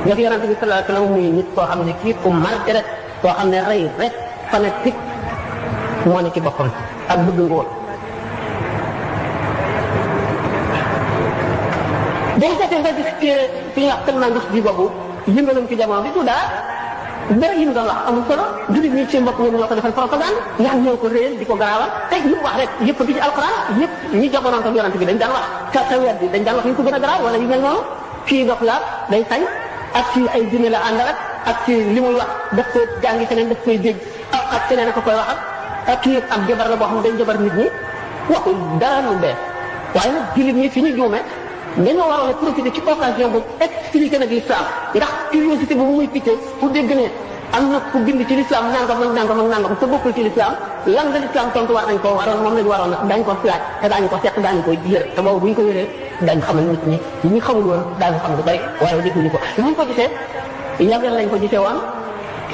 nga fi yonente bi sallallahu alayhi wa sallam muy nit koo xam ne kii ku marqué rek koo xam ne rey rek fanatique moo ne ci boppam ak bëgg ngóor day seetee nga gis ci fi ñuy wax tellement gis bi boobu yëngalam ci jamono bi du daa dara yi mu doon wax amul solo jullit ñi seen bopp ñoom ñoo ko defal propagande ndax ñoo ko réel di ko garaawal tey lu mu wax rek yëpp gi ci alxuraan yëpp ñi jamonoon ko yonent bi dañ daan wax sa weer bi dañ daan wax ñu ko gën a garaaw wala yu mel noonu fii dox la day sañ ak ci ay jinne la àndal ak ci li muy wax daf ko jàngi feneen daf koy dégg ak keneen a ko koy waxal ak kii am jabar la boo xam ne day jabar nit ñi waxul dara lu bees waaye nag jullit ñi fi ñu juume dañoo waroon a profiter ci occasion boobu expliquer nag l'islam ndax curiosité boobu muy piqué pour dégg ne am na ku bind ci l'islam nangam te bokkul ci l'islam lan nga l'islam tontu war nañ ko waroon moom lañu waroon nag dañ ko laaj te daañu ko seq daañu ko yër te boobu bu ñu ko yëree dañ xamal nit ñi ñi xamul woon daañu xam lu bari waaye defuñu ko ñu ko gisee yàggal lañ ko gisee woon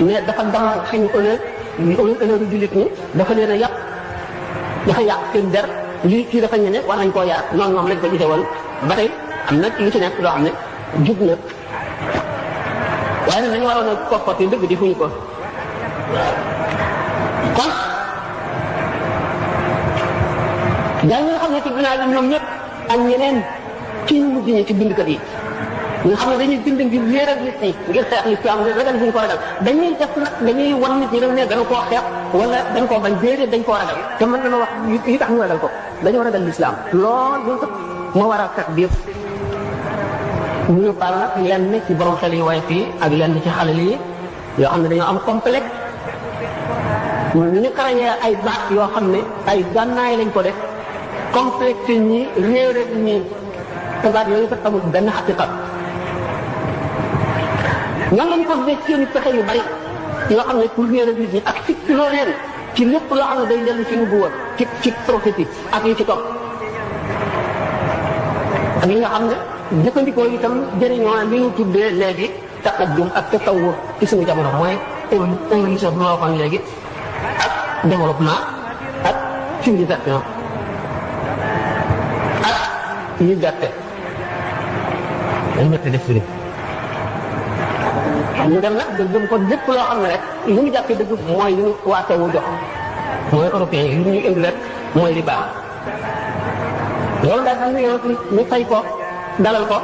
mais dafa dam suñu honneur jullit ñi dafa leen a yàq dafa yàq seen der lii kii dafa ñene war nañ koo yaar noonu moom lañ ko gisee woon ba tey am na lu ci nekk loo xam ne jub na waaye nag dañu waroon a koppati dëgg di fuñu ko kon daal ñi nga xam ne tudd naa leen ñoom ñëpp ak ñeneen ci ñu mujj ñi ci bindkat yi nga xam ne dañuy bind ngir wéeral nit ñi ngir xeex l'islam ragal buñ ko ragal dañuy def nag dañuy wan nit ñi rek ne dañ koo xeex wala dañ koo bañ déedéet dañ koo ragal te mën na wax yi tax ñu ragal ko dañoo ragal l'islam loolu moo war a fekk biir ñu baal nag lenn ci borom xel yi waaye fii ak lenn ci xale yi yoo xam ne dañoo am complexe ñu karañee ay baat yoo xam ne ay gànnaay lañ ko def complexe ñi réew rek ñi te baat yooyu kat amul benn xaqiqa ñoom lañ ko def seen pexe yu bari yoo xam ne pour réew nit ñi ak fixé loo leen ci lépp loo xam ne day dellu ci nubuwa ci prophétie ak yi ci topp ak yi nga xam ne jëfandikoo itam jëriñoo li ñu tuddee léegi taqaddum ak tatawur ci suñu jamono mooy évolution bi ma waxoon léegi ak développement ak civilisation ak yu gàtte dañ mett def firi ñu dem nag gëm ko lépp loo xam ne rek li ñu jàppee dëgg mooy li ñu waatewu jox mooy européen yi li ñu indi rek mooy li baax loolu daal daal ñu fay ko dalal ko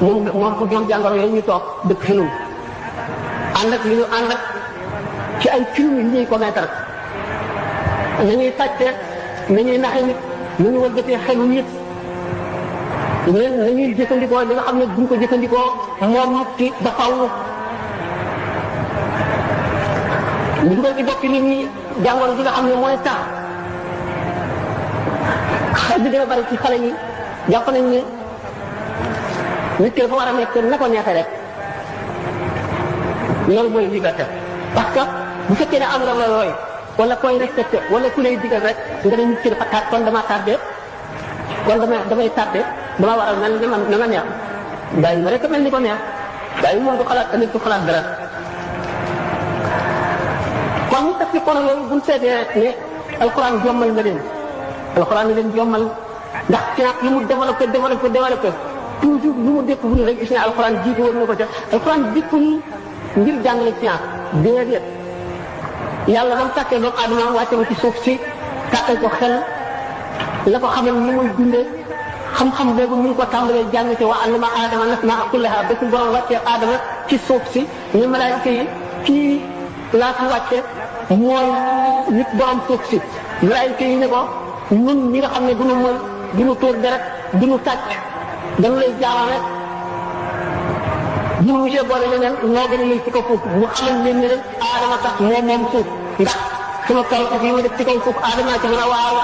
moom jàngoro yooyu ñu toog dëkk fi nun ànd ak li ñu ànd ak ci ay crime yi ñuy commettre nañuy tàcce nañuy naxe nit nañu wëlbatee xelu nit nañuy jëfandikoo li nga xam ne duñ ko jëfandikoo moom nit ki ba faw ñu dugal ci boppi nit ñi jàngoro bi nga xam ne mooy tax xel bi dina bari ci xale yi jàpp nañ ne nit ki dafa war a nekk na ko neexee rek loolu mooy liberté parce que bu fekkee ne am nga la yooyu wala koy respecté wala ku lay digal rek nga ne nit ki dafa taat kon dama tardé kon damay tardé dama war a mel ni na ma neex bàyyi ma rek mel ni ko neex bàyyi moom du xalaat ëllëg du xalaat dara kon ñu def ci kono yooyu buñ seetee ne alxuraan jommal nga leen alxuraan nga leen jommal ndax science lu mu développé toujours lu mu dékk bu rek gis ne alxuraan jiitu woon na ko ca alxuraan dikkul ngir jàngale science déedéet yàlla ba mu tàkkee doomu aadama wàcce ko ci suuf si tàkkee ko xel la ko xamal ni muy dundee xam-xam boobu mu ngi ko tàmbalee jàng ci wa allama aadama nasmaa kullahaa ba su borom wàccee aadama ci suuf si ñu malaayika yi kii laa fi wàcce mooy nit borom suuf si malaayika yi ne ko ñun ñi nga xam ne duñu mooy duñu tóor deret duñu tàcc dañu lay jaaral rek ñu monsieur boole leneen noo gën a lay ci kaw foofu mu xamal leen ne rek aadama tax moom suuf ndax sama kaw ak yi ma def ci kaw foofu aadama ci mën a waaw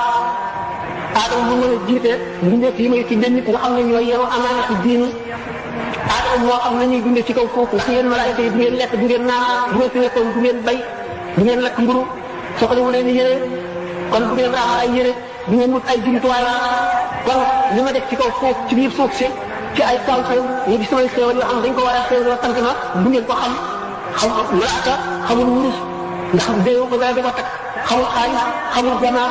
aadama mu mën a jiite mbindeef yi may ci nit nga xam ne ñooy yow amaana ci diini aadama moo xam ne ñuy dundee ci kaw foofu ndax yéen malaayika yi du ngeen lekk du ngeen naan bu ngeen fi nekkoon du ngeen bay du ngeen lekk mburu soxla wu leen yére kon du ngeen raam ay yére du ngeen wut ay jumtuwaay kon li ma def ci kaw foofu ci biir suuf si ci ay kaw xew ñu gis samay xeewal yoo xam dañ ko war a xeewal sant ma bu ngeen ko xam xamul malaaka xamul wurus ndax déew ko daal di ko takk xamul xaalis xamul jamaa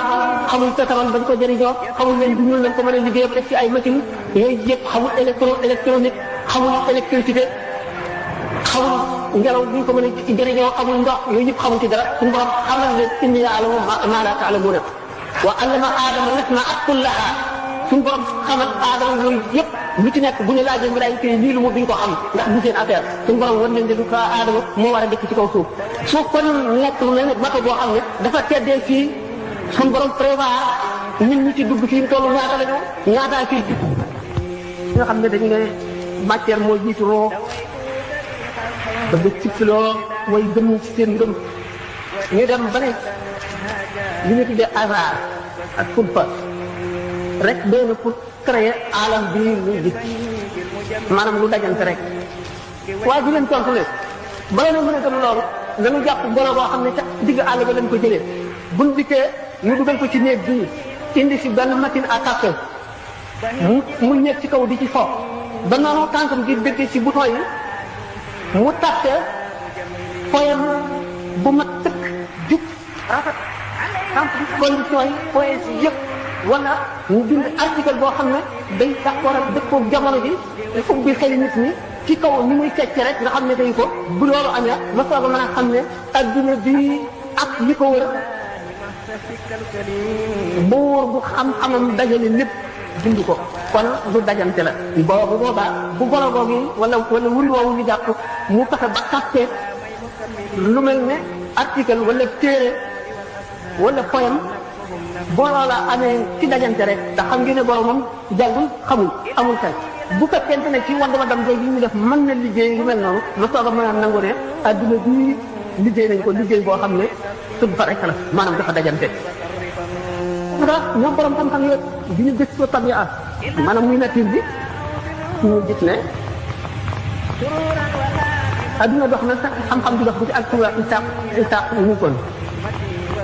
xamul pétrole bañ ko jëriñoo xamul leen du ñuul lañ ko mën a liggéey ba def ci ay machine yooyu yëpp xamul électronique xamul électricité xamul ngelaw bu ñu ko mën a jëriñoo xamul ndox yooyu yëpp xamul ci dara suñu borom xamal ne inni a'lamu ma la ta'lamuun wa allama aadama al-asmaa'a kullahaa suñu borom xamal aadama yooyu yëpp lu ci nekk bu ñu laajee mu daay koy lii lu mu duñ ko xam ndax du seen affaire suñu borom war nañ ne du ko aadama moo war a dëkk ci kaw suuf suuf kon nekk lu mel ne bato boo xam ne dafa teddee fii suñu borom prévoir nit ñi ci dugg fii mu toll ñaata lañu ñaataa fii nga xam ne dañu ne matière moo jiitu roo dafa sippiloo way gëm ci seen ngëm ñu dem ba ne li ñu tuddee hasard ak kumpa rek doy na pour créer alam bii ñu gis maanaam lu dajante rek waaye bi leen tontu ne bala na mën a gën loolu nañu jàpp golo boo xam ne ca digg àll ba lañ ko jëlee buñ dikkee ñu dugal ko ci néeg bii indi si benn machine à café mu nekk ci kaw di ci fo ba noonu tànkam di dëgg ci bouton yi mu tàtte poème bu mat tëkk jub rafet condition yi poèse yëpp wala ñu bind article boo xam ne day d'accord ak dëppoo jamono ji ubbi xeli nit ñi ci kaw ni muy fecc rek nga xam ne day ko bu loolu amee ma soog a mën a xam ne adduna bi ak li ko wër buur bu xam-xamam dajale lépp bind ko kon lu dajante la boobu boobaa bu golo googu wala wuri woowu ñu jàpp mu fexe ba capté lu mel ne article wala téere wala poème boo loola amee ci dajante rek te xam ngeen ne boromam jàngul xamul amul xel bu fekkente ne ci wandam doy yi ñu def mën na liggéey yu mel noonu ma soog a mën a nangu ne adduna bii liggéey nañ ko liggéey boo xam ne sub fa rek la maanaam dafa dajante ndax ñoom borom xam-xam yëpp bi ñu gis ko tabia maanaam muy nature bi ñu gis ne adduna dox na sax xam-xam di dox bu ci ak tuura isaq ñu kon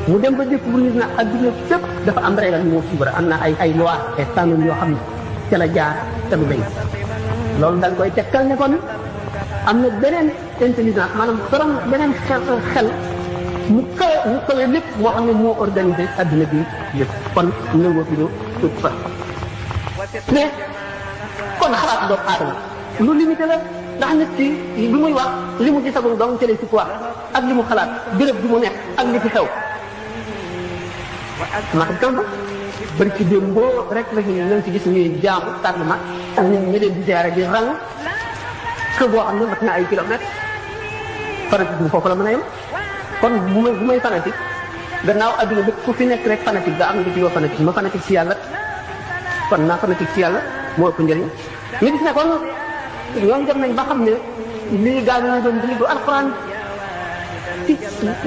mu dem ba découvrir na adduna fépp dafa am régal moo fibre am na ay loi et standard yoo xam ne ca la jaar te du dañ loolu dañ koy tekkal ne kon am na beneen intelligence maanaam borom beneen xel mu kawe lépp moo xam ne moo organisé adduna bi yëpp kon nangoo fi do tout fa mais kon xalaat doomu aadama lu limité la ndax nit ki bi muy wax li mu gisagul dong télé si wax ak li mu xalaat béréb bi mu nekk ak li fi xew ma xam bëri ci démb boo rek la ñu ci gis ñuy jaamu tardement ak ñu leen di ziare di rang kër boo xam ne mat na ay kilomètres fanatique bi foofu la mën a yem kon bu may fanatique gannaaw adduna bi ku fi nekk rek fanatique ga am nga ci yoo fanatique ma fanatique ci yàlla kon naa fanatique ci yàlla moo ëpp njëriñ ñu gis ne kon ñoom dem nañ ba xam ne lii gaa ñu doon di du alxuraan ci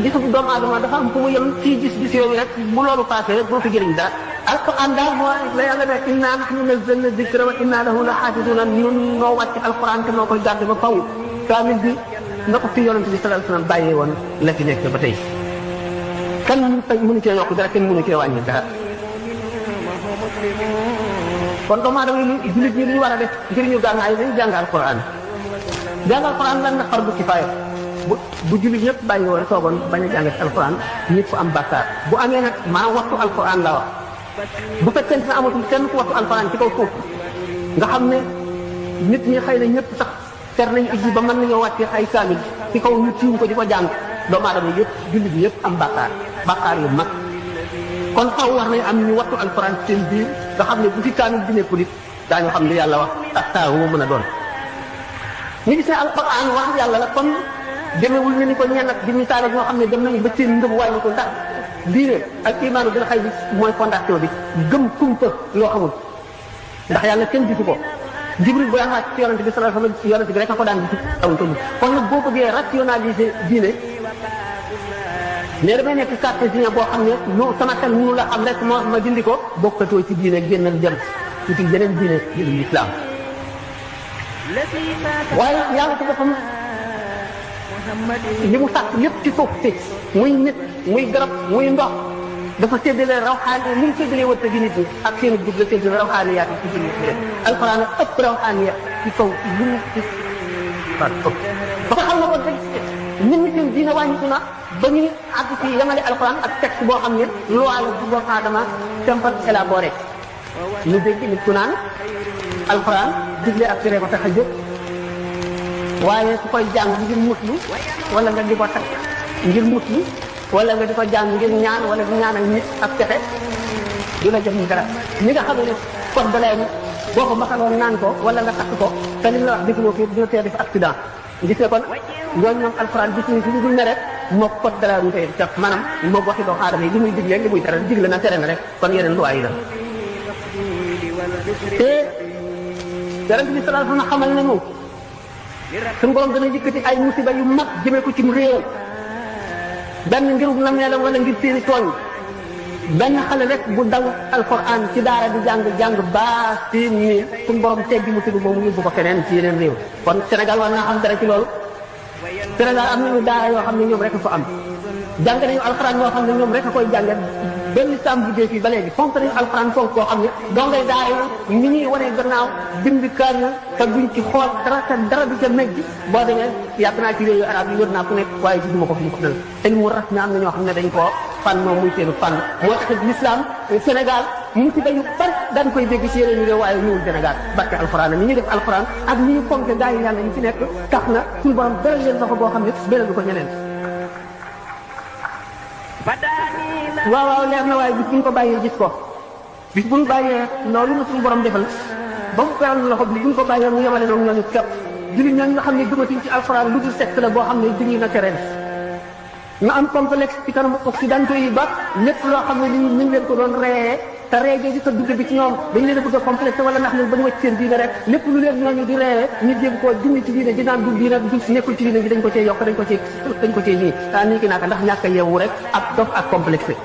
gisu doomu aadama dafa am fu mu yem ci gis-gis yooyu rek bu loolu passé rek boo fi jëriñ dara alquran daal moo la yàlla ne inna nahnu nazzalna dikra wa inna lahu la xaafiduna ñun noo wàcc alquran te noo koy gàdd ba faw kaamil bi na ko fi yonente bi sallallahu alayhi wasallam bàyyee woon la fi nekk ba tey kan mënu cee yokk dara kenn mënu cee wàññi dara kon doomu aadama yi jullit ñi li ñu war a def ngir ñu gànnaay dañu jàng alquran lan na fardu kifaaya bu jullit ñëpp bàyyi woon toogoon bañ a jàngat alquran ñëpp am bàkkaar bu amee nag maa waxtu alquran la wax bu fekkente ne amatul kenn ku waxtu alquran ci kaw suuf nga xam ne nit ñi xëy na ñëpp sax ter nañ ijji ba mën nañoo wàcce ay kaamil ci kaw ñu tiim ko di ko jàng doomu aadama yëpp jullit bi yëpp am bàkkaar yu mag kon xaw war nañ am ñu waxtu alquran seen biir nga xam ne bu fi kaamil bi nekkul it daañu xam li yàlla wax ak taawu mu mën a doon ñu gis ne alquran wax yàlla la kon demewul ne ni ko ñenn ak di misaale ñoo xam ne dem nañu ba seen ngëm wàññi ko ndax diine ak imaanu dina xëy bi mooy fondation bi gëm kumpa loo xamul ndax yàlla kenn gisu ko jibril bu daan wàcc ci yonente bi sallallahu alayhi wasallam yonente bi rek a ko daan gis awuñ ko kon nag boo bëggee rationaliser diine mais damay nekk cartésien boo xam ne lu sama xel mënu la am rek ma dindi ko bokkatoo ci diine génnal jëm ci yeneen diine jëlul islam waaye yàlla ci boppam li mu sàkk lépp ci suuf si muy nit muy garab muy ndox dafa séddale rawxaani ni mu séddalee wërsëg gi nit ñi ak seen dugg la séddale rawxaaniyaat yi ci biir nit ñi alxuraan ak ëpp rawxaaniyaat ci kaw lu mu gis ba nga xam ne ko dëgg nit ñi seen diine wàññiku na ba ñuy àgg ci yamale alxuraan ak texte boo xam ne loi la bu doomu aadama tempat élaboré ñu dégg nit ku naan alxuraan digle ak tere ko tax a jóg waaye ku koy jàng ngir muslu wala nga di ko takk ngir muslu wala nga di ko jàng ngir ñaan wala di ñaanal nit ak texe du la jox ñu dara ñi nga xam ne code de la boo ko maxaloon naan ko wala nga takk ko te li mu la wax defuloo ko dina tee def accident gis nga kon ñooñu ñoom alxuraan gis nañ ci lu dul ne rek moo code de la ñu koy def maanaam moo waxi doomu aadama yi li muy digle li muy tere digle na tere na rek kon yeneen loi yi la te yonent bi sallallahu alayhi wa sallam xamal nañu suñu borom dana yëkkati ay musiba yu mag jëmee ko ci réew benn ngirub na meelam wala ngir seeni tooñ benn xale rek bu dal alquran ci daara di jàng baa siin ni suñu borom teggi musiba boobu yóbbu ko feneen ci yeneen réew kon Sénégal war naa xam dara ci loolu Sénégal am nañu daara yoo xam ne ñoom rek a fa am jàng nañu alquran yoo xam ne ñoom rek a koy jàngal benn sàmm buggee fii ba léegi fonk nañu alquran fonk koo xam ne doo ngay daara yi ni ñuy wanee gannaaw bind kaar na te duñ ci xool dara du ca megg boo demee yàgg naa ci réew yu arab yi wër naa ku nekk waaye gisuma ko fi mu ko dal te mu ras na am na ñoo xam ne dañ koo fànn moom muy seenu fànn moo tax l'islam Sénégal mu ci dañu bari daan koy dégg ci yeneen réew waaye ñëwul Sénégal barke alquran ni ñuy def alquran ak ni ñu fonk gaa yi yàlla ñu ci nekk tax na suñu borom beral leen loxo boo xam ne beral ko ñeneen waaw leer na waaye bis bu ñu ko bàyyee gis ko bis bu ñu bàyyee loolu na suñu borom defal ba mu beral loxo bis bu ñu ko bàyyee mu yemale noonu ñooñu képp jullit ñooñu nga xam ne gëmatuñ ci alxuraan lu dul secte la boo xam ne duñuy naturel nga am complexe ci kanam occidentaux yi ba lépp loo xam ne ñu ngi leen ko doon reyee te reegee di ko dugg bi ci ñoom dañ leen a bëgg a complexe wala ndax ñun ba ñu wàcc seen diine rek lépp lu leen ñooñu di reeyee ñu jéem koo dindi ci diine di naan du diine du nekkul ci diine bi dañ ko cee yokk dañ ko cee nii nii ki naaka ndax ñàkk a yeewu rek ak dof ak complexe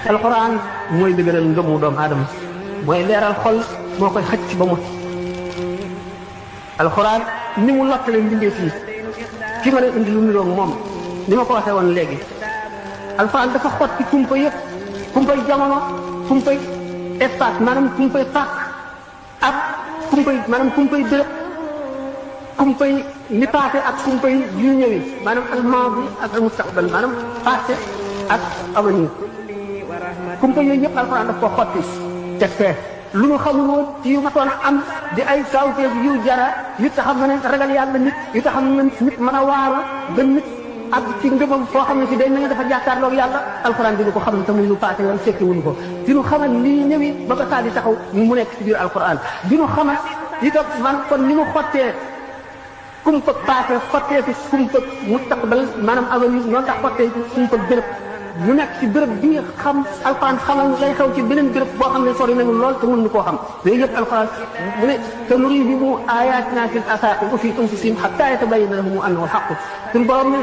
alxuraan mooy dëgëral ngëmu doomu aadama mooy leeral xol moo koy xëcc ba mu alxuraan ni mu lottale mbindee fii ki ma leen indi lu niroog moom ni ma ko waxee woon léegi alxuraan dafa xotti kumpa yëpp kumpay jamono kumpay espace maanaam kumpay fàq ak kumpay béréb kumpay li passé ak kumpay yu ñëwi maanaam almaadi ak almustaqbal maanaam passé ak avenir kumpa yooyu yëpp alxuraan daf ko xotti teg fee lu ñu xamul woon ci yu matoon a am di ay kawteef yu jara yu taxam ne ragal yàlla nit yu taxam ne nit mën a waara ba nit ak ci ngëmam foo xam ne si day na nga dafa jàkkaarloog yàlla alxuraan dinu ko xamal te muy lu passé woon fekki wuñu ko dinu xamal lii ñëwi ba ba saa di taxaw mu nekk ci biir alxuraan dinu xamal itam man kon ni mu xottee kumpa passé xottee fi kumpa mustaqbal maanaam avenir noonu tax xottee fi kumpa béréb ñu nekk ci béréb bi nga xam alxuraan xamal lay xew ci beneen béréb boo xam ne sori nañu lool te mënuñu koo xam yooyu yëpp alxuraan mu ne sanurihim aayatinaa fil aafaaqi wa fii anfusihim hattaa yatabayyana lahum annahu al-haqq suñu borom ne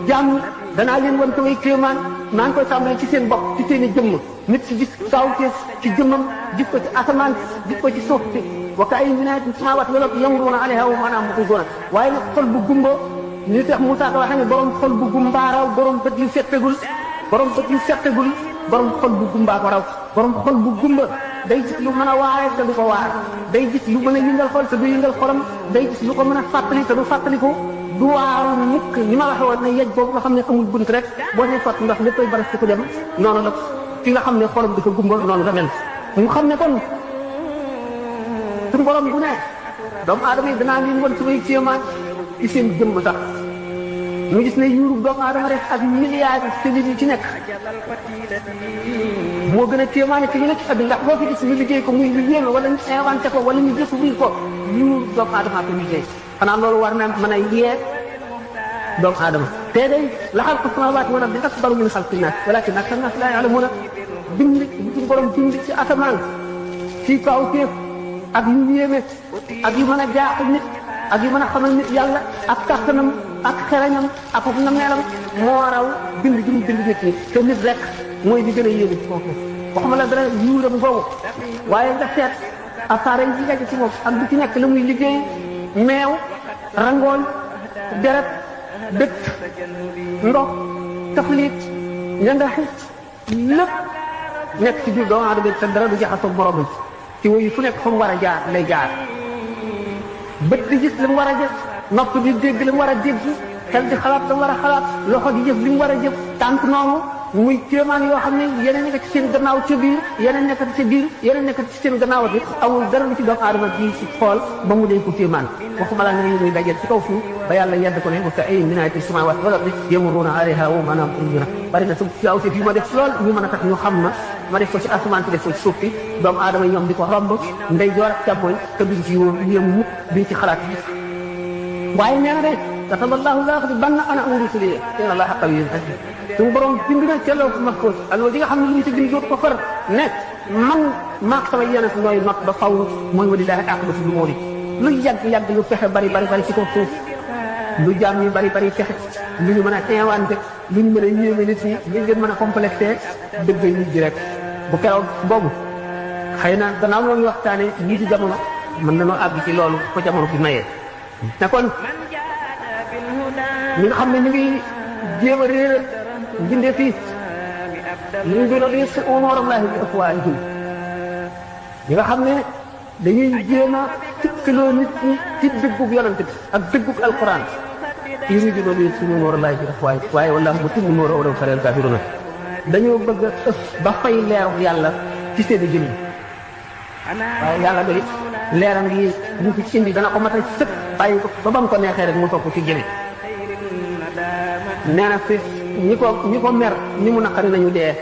jàmm danaa leen wan samay kéemaan maa ngi koy tàmbalee ci seen bopp ci seen i jëmm nit si gis kawteef ci jëmmam gis ko ci asamaan gis ko ci suuf si wa ka'ayyin min aayatin fis samaawaati wal ardi yamurruuna alayhaa wa hum anhaa mu'riduun waaye nag xol bu gumba li tax Moussa ko waxee ne borom xol bu gumbaaraw borom bët yu settegul borom bët yu settegul borom xol bu gumbaa ko raw borom xol bu gumba day gis lu mën a waare te du ko waar day gis lu mën a yëngal xol te du yëngal xolam day gis lu ko mën a fàttali te du fàttaliku du waaru mukk ni ma waxee woon ne yej boobu nga xam ne amul bunt rek boo see sotti ndox léppay baras ko dem noonu la ki nga xam ne xolam dafa gumba noonu la mel ñu xam ne kon suñu borom bu ne doomu aadama yi danaa leen wan samay kéemaan ci seen jëmm sax ñu gis ne yuuru doomu aadama rek ak milliards cellules yi ci nekk moo gën a kéemaane ci ñu nekk ci àdduna ndax boo fi gis ñu liggéey ko muy lu yéeme wala ñu inventé ko wala ñu découvrir ko yuuru doomu aadama ko liggéey xanaa loolu war na mën a yee doomu aadama te day la xalqu samaawaati wal ardi akbaru min xalqi naas walaakinna aksara naas laa ya'lamuun bind suñu borom bind ci asamaan ci kaw téef ak yu yéeme ak yu mën a jaaxal nit ak yu mën a xamal nit yàlla ak kàttanam ak xerañam ak foofu na meelam moo raw bind gi mu bind nit ñi te nit rek mooy di gën a yéeme ci foofu waxuma la dara yuuram boobu waaye nga seet appareil yi nekk ci moom ak du ci nekk la muy liggéey meew rangoon deret dëkk ndox taflit ñandaxi lépp nekk ci biir doomu aadama te dara du jaxasoo borom ci woyu fu nekk fa mu war a jaar lay jaar bët di gis li mu war a gis nopp di dégg li mu war a dégg xel di xalaat li mu war a xalaat loxo di jëf li mu war a jëf tànk noonu muy kéemaan yoo xam ne yeneen nekk ci seen gannaaw ca biir yeneen nekk ci biir yeneen nekk ci seen gannaaw bi amul dara lu ci doomu aadama bi ci xool ba mu dee ko kéemaan waxuma la nga muy dajeel ci kaw suuf ba yàlla yedd ko ne wa ka'ayyin min aayatin fis samaawaati wal ardi yamurruuna alayhaa wa hum anhaa mu'riduun bari na su ci fii ma def lool ñu mën a tax ñu xam ma def ko ci asamaan si def ko ci suuf si doomu aadama ñoom di ko romb ndey joor ak càmmooñ te duñ ci yéem mukk duñ ci xalaat waaye nee na de kataballaahu la'aghlibanna ana wa rusulii inna allaaha qawiyyun aziiz suñu borom bind na ca Lawhul Mahfuus allo di nga xam ne lu ñu ci bind dootu ko far ne man maak sama yonent nooy not ba faw mooy walillaahi aqibatu l-umuur lu yàgg lu fexe bari ci kaw suuf lu jaam yi bari fexe lu ñu mën a teewante lu ñu mën a yéeme nit ñi li ngeen mën a complexé dëgg nit ji rek bu keroog boobu xëy na gannaaw loolu waxtaane lii ci jamono mën nañoo àgg ci loolu ko jamono bi mayee te kon ñi nga xam ne ñu ngi jéem a réer bindee fii ñu ngi doon réer si umuurallaahi bi afwaahihim ñi nga xam ne dañuy jéem a tikkaloo nit ñi ci dëggug yonent bi ak dëggug alquran yuriiduuna liyutfi'uu nuurallaahi bi afwaahihim waaye wallaahu mutimmu nuurihi walaw kariha al-kaafiruun dañoo bëgg a ëf ba fay leeru yàlla ci seen i jëmm waaye yàlla doy leeram gi ñu ci indi dana ko matal sëkk bàyyi ko ba bam ko neexee rek mu topp ci jëli nee na fi ñi ko mer ñi mu naqari nañu dee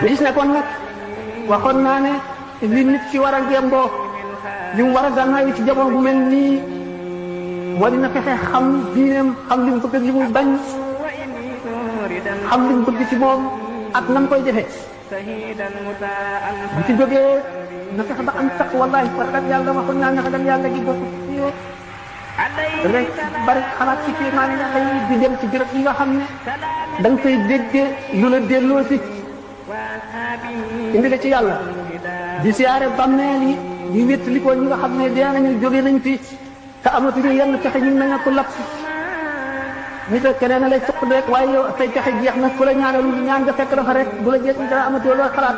gis ne kon nag waxoon naa ne li nit ci war a gémboo li mu war a gànnaaw ci jamono bu mel nii moo dina fexe xam diineem xam li mu bëgg ak li muy bañ xam li mu bëgg ci moom ak nam koy defee bu ci jógee na fexe ba am taq wallaahi ragal yàlla waxoon naa ne ragal yàlla gi bokk ci yow dangay bari xalaat ci kéemaan yàlla yi di dem ci béréb yi nga xam ne da nga koy déggee lu la delloo si indi la ci yàlla di siyaare bàmmeel yi di wéttali ko ñi nga xam ne dee nañu jóge nañ fi te amatuñu yenn pexe ñu mel ne ku lapp nit ak keneen lay suq rek waaye yow say pexe jeex na ku la ñaanal ñaan nga fekk dafa rek du la jeex dara amatoo loo xalaat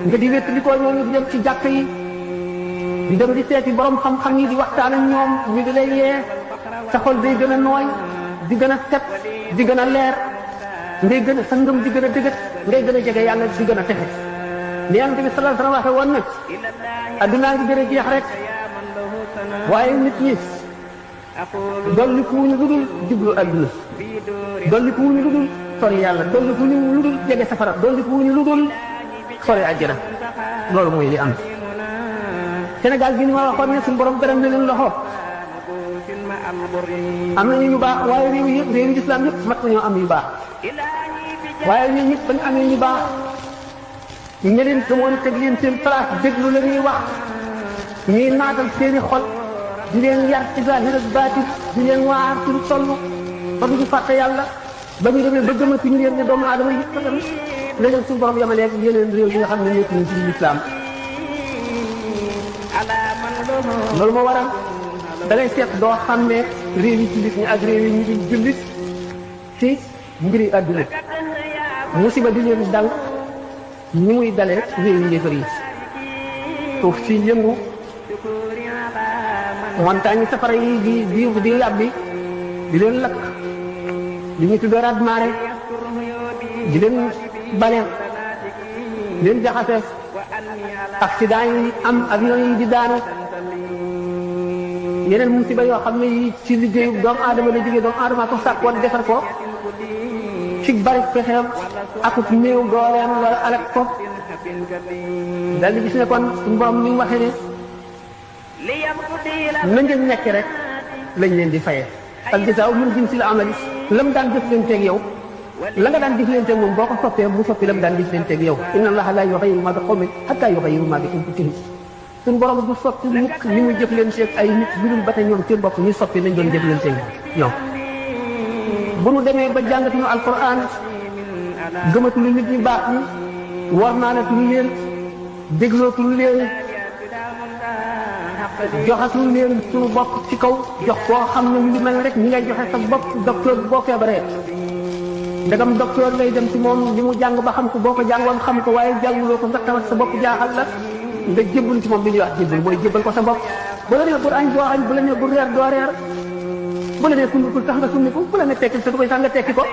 nga di wéttali ko ñooñu di dem ci jàkk yi di dem di seeti borom xam-xam yi di waxtaan ak ñoom ñu di lay yee sa xol day gën a nooy di gën a set di gën a leer ngay gën a sa ngëm di gën a dëgët ngay gën a jege yàlla di gën a texe li Yonent bi sallallahu alayhi wa sallam waxe woon nag addunaa ngi gën a jeex rek waaye nit ñi dolli ku wuñu lu dul jublu adduna dolli ku wuñu lu dul sori yàlla dolli ku wuñu lu dul jege safara dolli ku wuñu lu dul sori àjjana loolu mooy li am Sénégal gi ni ma waxoon ne suñu borom gërëm na leen loxo am nañu yu baax waaye réew yi islam yëpp mat nañoo am yu baax waaye ñun ñëpp bañ amee ñu baax ñu leen gëmoon teg leen seen place déglu la ñuy wax ñuy naatal seeni xol di leen yar ci zahir ak baatin di leen waar ci lu toll ba du ñu fàtte yàlla ba ñu demee ba gëmatuñu leen ne doomu aadama yëpp ko dem la leen suñu borom yamalee yeneen réew yi nga xam ne nekk nañ ci lislaam loolu moo waral da ngay seet doo xam ne réew yi jullit ñi ak réew yi ñu di jullit ci mbiri àdduna musiba di leen dal ñi muy dalee réew yi yëfër yi suuf si yëngu montagne safara yi di yàbbi di leen lakk li ñu tuddee raz marée di leen bale di leen jaxase accident yi am avion yi di daanu yeneen musiba yoo xam ne yi ci liggéeyu doomu aadama la jógee doomu aadama ko sàkk woon defar ko ci bari pexeem akut néew dooleem wala alak ko dal di gis ne kon suñu borom ni mu waxee ne na ngeen nekk rek lañ leen di fayee al jazaa min jinsil amali lam daan jëflanteeg yow la nga daan jëflanteeg moom boo ko soppee mu soppi lam daan jëflanteeg yow inna allaha la yughayyiru ma bi qawmin hatta yughayyiru ma bi anfusihim suñu borom du soppi mukk ni muy jëflanteeg ay nit lu dul ba tey ñoom seen bopp ñu soppi nañ doon jëflanteeg ñoom bu nu demee ba jàngatuñu alquran gëmatuñu nit ñi baax ñi war naa ne tuñu leen déglootuñu leen joxatul leen suñu bopp ci kaw jox koo xam ne li mel rek ñi ngay joxe sa bopp docteur boo feebaree ndegam docteur lay dem ci moom li mu jàng ba xam ko boo ko jàngoon xam ko waaye jànguloo ko nga tawat sa bopp jaaxal la nga jébbal ci moom li ñuy wax jébbal mooy jébbal ko sa bopp bu la nee bu añ doo añ bu la nee bu reer doo reer bu la nee summiku tax nga summiku bu la nee tekki sa koy tax nga tekki ko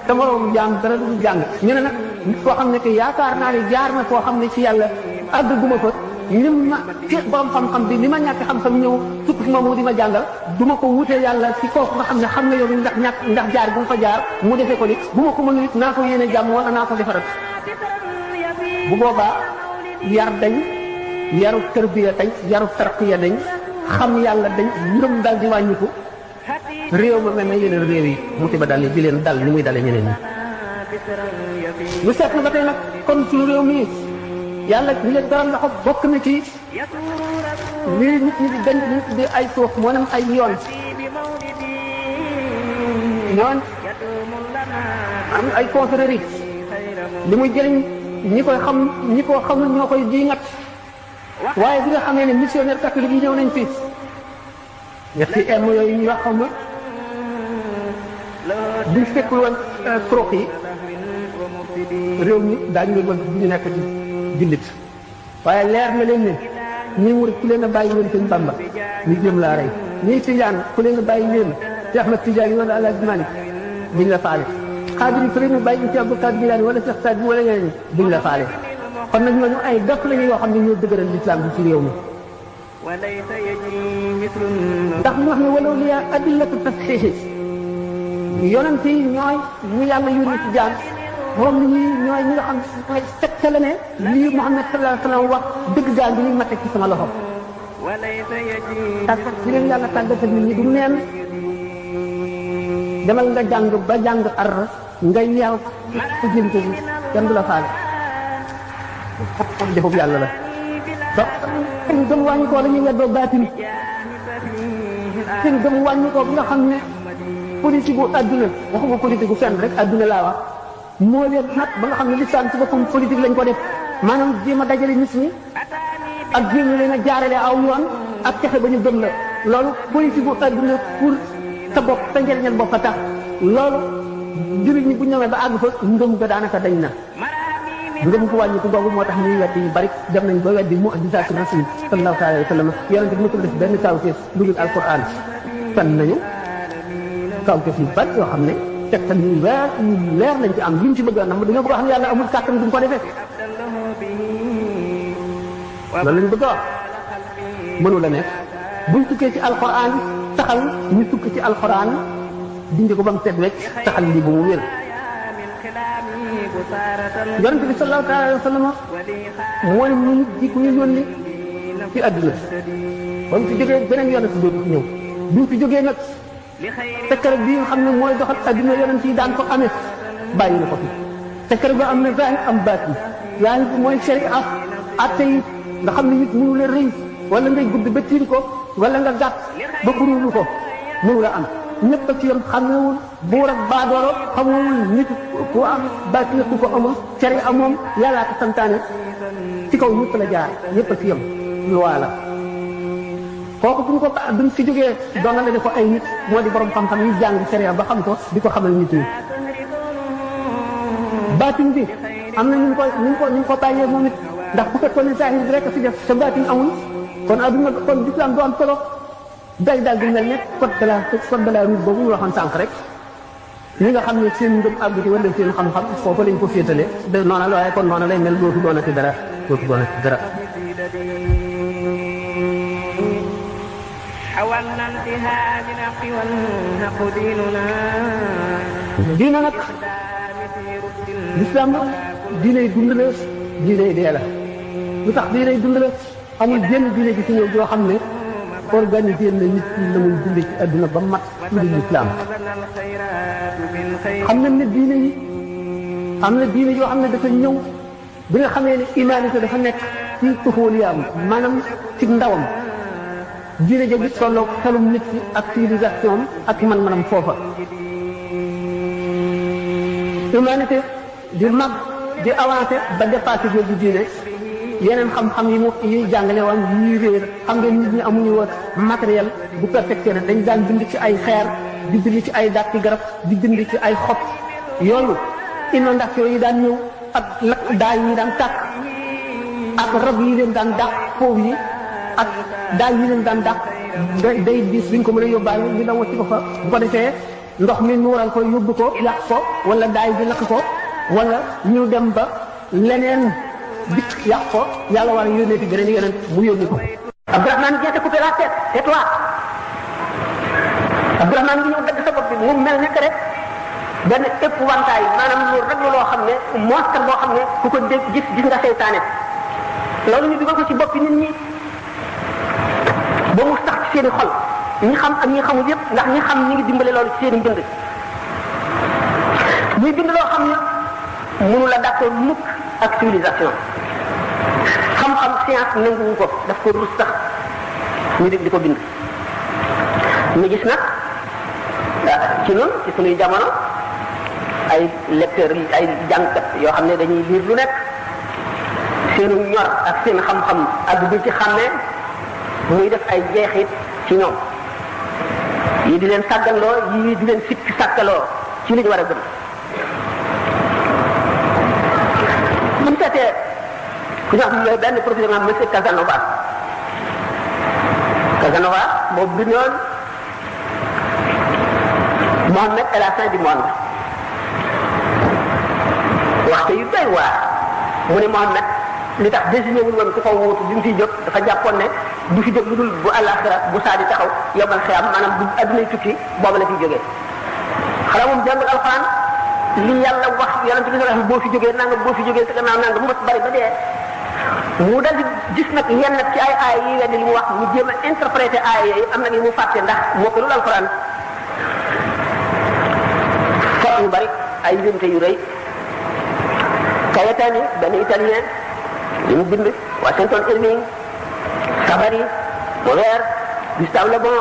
te moroom jàng dara du jàng ñu ne nag nit koo xam ne que yaakaar naa ne jaar na koo xam ne ci yàlla àgg guma fa lim ma ci borom xam-xam bi li ma ñàkk xam-xam ñëw sukk fi moom di ma jàngal du ma ko wutee yàlla ci kooku nga xam ne xam na yow ndax jaar bu mu fa jaar mu defee ko ni bu ma ko mënul it naa ko yéene jàmm wala naa ko defaral bu boobaa yar dañ yaru tarbiya dañ yaru tarqiya dañ xam yàlla dañ ngëm dal di wàññiku réew ma mel na yeneen réew yi musiba dal di leen dal ni muy dalee ñeneen ñi lu seet na ba tey nag kon suñu réew mi yàlla ñu leen dara loxo bokk na ci lii nit ñi di dañ ñu di ay tuux moo nam ay yoon ñoon am ay confréries li muy jëriñ ñi koy xam ñi ko xamul ñoo koy di ngat waaye bi nga xamee ne missionnaire catholique yi ñëw nañ fi ñetti m yooyu ñuy wax xam nga buñ fekkul woon croix yi réew mi daañu leen woon bu ñu nekk ci jullit waaye leer na leen ne ñi murit ku leen a bàyyi leen sëñ Bamba ñu jëm laa rey ñii tijaan ku leen a bàyyi leen Cheikh Ahmad Tidiane wala Alaaji Malik duñ la faale xaadir ku leen a bàyyi ci Abdou Kadir Jilaani wala Cheikh Saad wala ñeneen duñ la faale kon nag ñooñu ay def lañu yoo xam ne ñoo dëgëral lislaam bi ci réew mi ndax ñu wax ne walaw liya adillatu tasxiixi yonent yi ñooy ñu yàlla yónni ci jaam moom ñi ñooy ñi nga xam mooy tegtale ne lii Muhammad sallallahu alayhi wa sallam wax dëgg daal bi ñu ma teg ci sama loxo parce que ci leen yàlla tàggatal nit ñi du neen demal nga jàng ba jàng ar nga yeew ku jëm ko kenn du la faale defub yàlla la donc seen gëm wàññi koo dañuy weddoo baatin seen gëm wàññi koo bi nga xam ne politique bu adduna waxuma politique bu fenn rek adduna laa wax moo leen nag ba nga xam ne lislaam ci boppam politique lañ ko def maanaam jéem a dajale nit ñi ak jéem leen a jaarale aw yoon ak texe ba ñu gëm la loolu politique bu adduna pour sa bopp sa njëriñal bopp a tax loolu jullit ñi bu ñëwee ba àgg fa ngëm ga daanaka dañ na ngëm ko wàññi ko googu moo tax ñuy weddi yu bari dem nañ ba weddi mu'jizaatu rasul sallallahu alayhi wa sallam yonente bi mësul def benn kawteef lu dul alquran fen nañu kawteef yu bari yoo xam ne tegtal yu leer lañ ci am li mu ci bëgg a nam dañoo bëgg a xam ne yàlla amul kàttan duñ ko defee loolu lañ bëgg a wax mënu la nekk buñ tukkee ci alquran taxal ñu tukk ci alquran dindi ko ba mu set wecc taxal lii ba mu wér yonent bi sallallahu alayhi wa sallam mooy ñu ji ku ñu yónni ci àdduna ba mu fi jógee beneen yonent dootu ñëw bi mu fi jógee nag tekkare bi nga xam ne mooy doxal àdduna yonent yi daan ko amee bàyyi na ko fi tekkare ba am na zaahir am baatin zaahir bi mooy sharia atte yi nga xam ne nit mënu la rëy wala ngay gudd ba tiim ko wala nga gàtt ba burulu ko mënu la am ñëpp a ci yam xamewul buur ak baadooro xamewul nit ku am baatin ku ko amul sharia moom yàllaa ko santaane ci kaw ñëpp la jaar ñëpp a ci yam loi la kooku buñ fi jógee doonale ko ay nit moo di borom xam-xam yi jàng sharia ba xam ko di ko xamal nit ñi baatin bi am na ñu ko bàyyee moom it ndax bu fekkoon ne zahir bi rek a fi def te baatin amul kon adduna kon l'islam du am solo day daal di mel ne code de la route boobu ñu waxoon sànq rek ñi nga xam ne seen ngëm àggu ci wala seen xam-xam foofu lañ ko féetale de noona la waaye kon noona lay mel dootu doonati dara diina nag l'islam diinay dund la diinay dee la lu tax diinay dund la amul jenn diine gi ci ñëw joo xam ne organisé na nit ñi la muy dund ci adduna ba mat ci di l'islam xam nañ ne diine yi am na diine yoo xam ne dafa ñëw bi nga xamee ne humanité dafa nekk ci tuxóoliyaam maanaam ci ndawam diine ja gis tolloog xelum nit ki ak civilisation ak man-manam foofa humanité di mag di avancé ba dépassé jooju diine yeneen xam-xam yi mu yi jàngale woon yi réer xam nga nit ñi amuñu woon matériel bu perfecté na dañ daan bind ci ay xeer di bind ci ay dàtti garab di bind ci ay xob yooyu inondation yi daan ñëw ak lakk daay yi daan tàkk ak rab yi leen daan dàq foofu yi ak daay yi leen daan dàq day diis duñ ko mën a yóbbaale ñu daw ci ko fa bu ko defee ndox mi nuural ko yóbbu ko yàq ko wala daay bi lakk ko wala ñu dem ba leneen dikk yàq ko yàlla war a yónnee fi beneen yeneen mu yónni ko. Abdourahmane vient te couper la tête, c'est toi. Abdourahmane ngi ñëw dagg sa bopp bi mu mel ne que rek benn épouvantail maanaam lu rek loo xam ne monstre boo xam ne ku ko dégg gis nga seytaane loolu ñu dugal ko ci boppi nit ñi ba mu sax ci seen i xol ñi xam ak ñi xamul yëpp ndax ñi xam ñi ngi dimbale loolu ci seen i mbind muy bind loo xam ne mënu la d'accord mukk ak civilisation xam-xam science nanguwu ko daf ko rus sax ñu di ko bind ñu gis nag ci noonu ci suñuy jamono ay lecteurs yi ay jàngkat yoo xam ne dañuy lire lu nekk seenu ñor ak seen xam-xam ak bu ci xàmmee muy def ay jeexit ci ñoom yi di leen sàgganloo yi di leen sikki sàkkaloo ci li ñu war a gëm bu ñu seetee ku ñu wax benn professeur ma monsieur Casanova moo bindoon Mohammed et la fin du monde waxte yu doy waar mu ne Mohammed li tax désigné wul woon ku ko wuutu bi mu fiy jóg dafa jàppoon ne du fi jóg lu dul bu àllaaxira bu saa di taxaw yombal xiyam maanaam bu addunay tukki booba la fiy jógee xanaa moom jàngul alxuraan li yàlla wax yonente bi sallallahu boo fi jógee nangam boo fi jógee sa gannaaw nangam mu bari ba dee mu dal di gis nag yenn ci ay aay yi weddi li mu wax mu jéem a interpréter aay yooyu am na li mu fàtte ndax moo ko lul alxuraan fort yu bari ay njuumte yu rëy Cayetani benn italien li mu bind Washington Irving Savary Molière Gustave Le Bon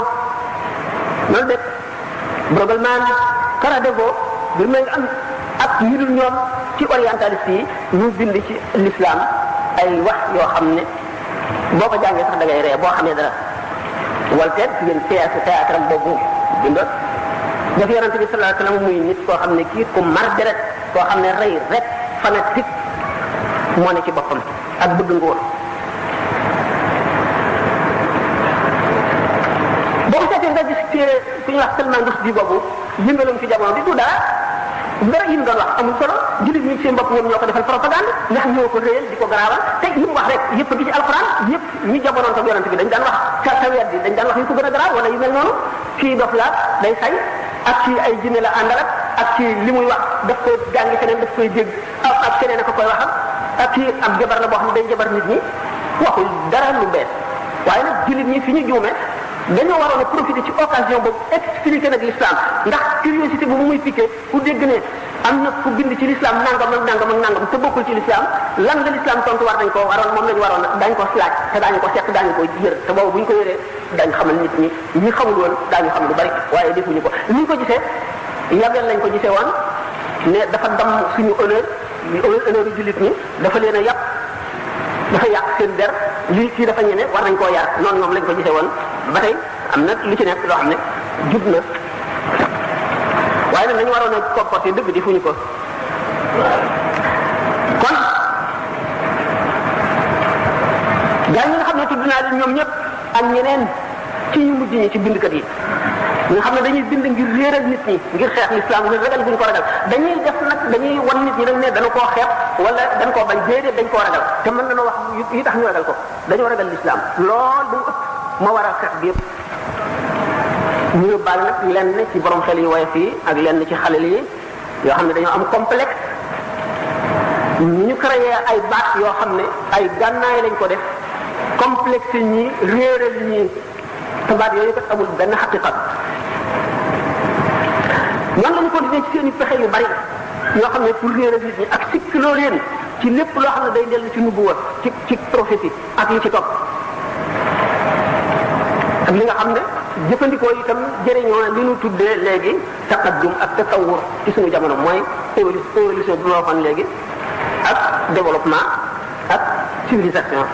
noonu de Brueggelmann Karadevo bir ma nga am ak ñu dul ñoom ci orientaliste yi ñu bind ci l'islam ay wax yoo xam ne boo ko jàngee sax da ngay ree boo xamee dara Voltaire ci ngeen théâtre am boobu bindoon def yonente bi sallallahu alayhi wasallam muy nit koo xam ne kii ku mar deret koo xam ne rey rek fanatique moo ne ci boppam ak bëgg nguur boo ko seetee nga gis téere ku ñuy wax Salman Rushdie boobu yëngaloon ci jamono bi du dara yi mu doon wax amul solo jullit ñi seen bopp ñoom ñoo ko defal propagande ndax ñoo ko réyal di ko garaawal te yi mu wax rek yëpp gi ci alxuraan yëpp ñi jamonoon ak yonente bi dañ daan wax sa weer bi dañ daan wax yu ko gën a garaaw wala yu mel noonu kii dof la day say ak ci ay jinne la àndal ak ci li muy wax daf koy jàngi keneen daf koy dégg ak keneen a ko koy waxal ak ci am jabar la boo xam ne day jabar nit ñi waxul dara lu bees waaye nag jullit ñi fi ñu juume dañoo waroon a profiter ci occasion boobu expliquer nag l'islam ndax curiosité bu muy piqué ku dégg ne am na ku bind ci l'islam nangam ak nangam ak nangam te bokkul ci l'islam lan nga l'islam tontu war nañ ko waroon moom lañu waroon dañ ko laaj te daañu ko seet daañu ko yër te boobu bu ñu ko yëree dañ xamal nit ñi xamul woon daañu xam lu bari waaye defuñu ko ni ñu ko gisee yàggal lañ ko gisee woon ne dafa dam suñu honneur jullit ñi dafa leen a yàq dafa yàq seen der lii kii dafa ñeme war nañ koo yar noonu ñoom lañ ko gisee woon ba tey am na lu ci nekk loo xam ne jub na waaye nag dañu waroon a comporter dëgg di fuñu ko kon gaa ñi nga xam ne tudd naa leen ñoom ñëpp ak ñeneen ci ñu mujj ñi ci bindkat yi nga xam ne dañuy bind ngir réeral nit ñi ngir xeex l'islam ngir ragal bu ñu ko ragal dañuy def nag dañuy wan nit ñi dañ ne dañu koo xeex wala dañ koo bañ déedéet dañ koo ragal te mën nañoo wax yi tax ñu ragal ko dañoo ragal l'islam lool bu ëpp ma waral xeex bi yëpp ñu yóbbaale nag lenn ci borom xel yi woyof yi ak lenn ci xale yi yoo xam ne dañoo am complexe ñu créé ay baat yoo xam ne ay gànnaay lañ ko def complexe ñi réeral ñi te baat yooyu kat amul benn xaqiqa noonu lañu continuer ci seen i pexe yu bari yoo xam ne pour réeral nit ñi ak sikkiloo leen ci lépp loo xam ne day dellu ci nubuwa ci prophétie ak yi ci topp ak li nga xam ne jëfandikoo itam jëriñoo li ñu tuddee léegi taqaddum ak tasawur ci suñu jamono mooy évolution bi ma waxoon léegi ak développement ak civilisation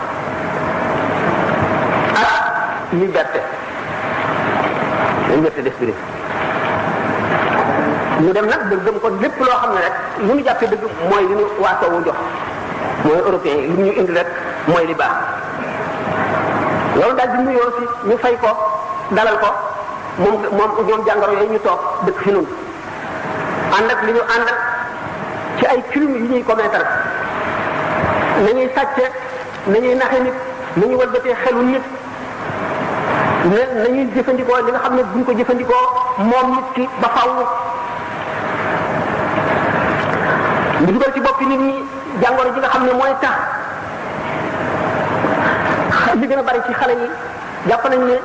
ak liberté d'esprit. ñu dem nag ba gëm ko lépp loo xam ne rek lu ñu jàppee dëgg mooy li ñu waa soowu jox mooy européen yi lu ñu indi rek mooy li baax loolu daal di nuyoo si ñu fay ko dalal ko moom jàngoro yooyu ñu toog dëkk fi nun ànd ak li ñu ànd ci ay crimes yi ñuy commettre nañuy sàcce nañuy naxe nit nañuy walbatee xelu nit nañuy jëfandikoo li nga xam ne buñ ko jëfandikoo moom nit ki ba faaw ñu dugal ci boppi nit ñi jàngoro ji nga xam ne mooy tax li gën a bari ci xale yi jàpp nañ ne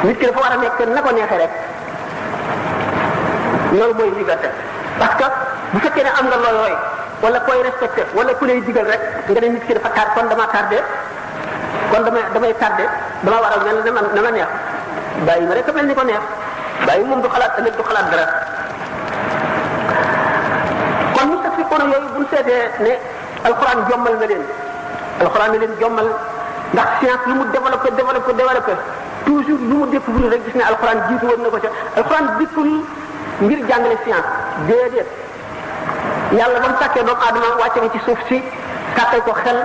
nit ki dafa war a nekk na ko neexee rek loolu mooy liberté parce que bu fekkee ne am nga looy wala koy respecté wala ku lay digal rek nga ne nit ki dafa tardé kon dama tardé kon damay tardé dama war a mel ne ma neex bàyyi ma rek mel ni ko neex bàyyi moom du xalaat ëllëg du xalaat dara kon ñu tax fi kono yooyu buñ seetee ne alxuraan jommal na leen alxuraan na leen jommal ndax science lu mu développé toujours lu mu découvrir rek gis ne alxuraan jiitu woon na ko ca alxuraan dikkul ngir jàngale science déedéet yàlla ba mu tàkkee doomu aadama wàcce nga ci suuf si tàkkal ko xel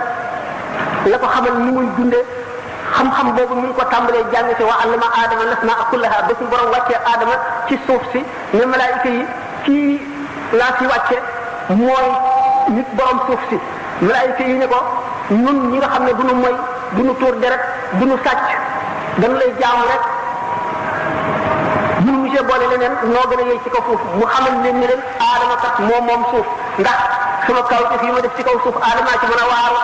la ko xamal ni muy dunde xam-xam boobu mu ngi ko tàmbalee jàng ci wa allama aadama lasmaa kullaha ba suñu borom wàccee aadama ci suuf si ne malaayika yi kii laa ci wàcce mooy nit borom suuf si malaayika yi ne ko ñun ñi nga xam ne du nu moy du nu tuur deret du nu sàcc dañu lay jaamu rek ñun monsieur boole leneen noo gën a yey ci kaw suuf mu xamal leen ni leen aadama kat moom suuf ndax sama kaw te fii ma def ci kaw suuf aadamaa ci mën a waaru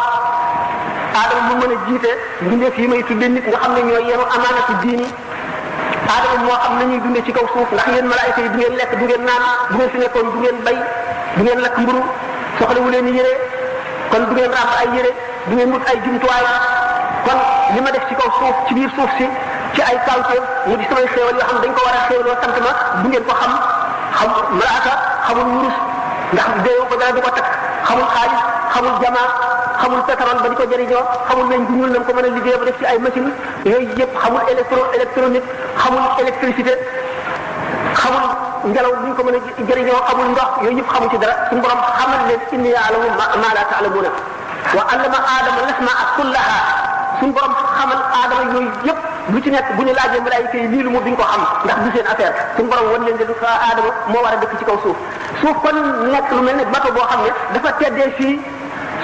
aadama mu mën a jiite mbindeef yi may tudde nit nga xam ne ñooy yenu amaanatu diini aadama moo xam nañuy dunde ci kaw suuf ndax yéen malaayika yi du ngeen lekk du ngeen naan bu ngeen fi nekkoon du ngeen bay du ngeen lakk mburu soxlawu leen yére kon du ngeen ràbb ay yére du ngeen wut ay jumtuwaay kon li ma def ci kaw suuf ci biir suuf si ci ay kawteef mu di samay xéewal yoo xam ne dañ ko war a xéewaloo sant ma du ngeen ko xam malaaka xamul wurus ndax déewu ko dara du ko takk xamul xaalis xamul jamaa xamul pétrole ba di ko jëriñoo xamul nañ gu ñuul nam ko mën a liggéey ba def ci ay machine yooyu yëpp xamul électronique xamul électricité xamul ngelaw bu ñu ko mën a jëriñoo xamul ndox yooyu yëpp xamul ci dara suñu borom xamal leen inni ya'lamu ma la ta'lamuna wa allama aadama lasmaa kullaha suñu borom xamal aadama yooyu yëpp lu ci nekk bu ñu laajee malaayika yi lii lu mu duñ ko xam ndax du seen affaire suñu borom wan leen de du fa aadama moo war a dëkk ci kaw suuf kon nekk lu mel ne bateau boo xam ne dafa teddee fii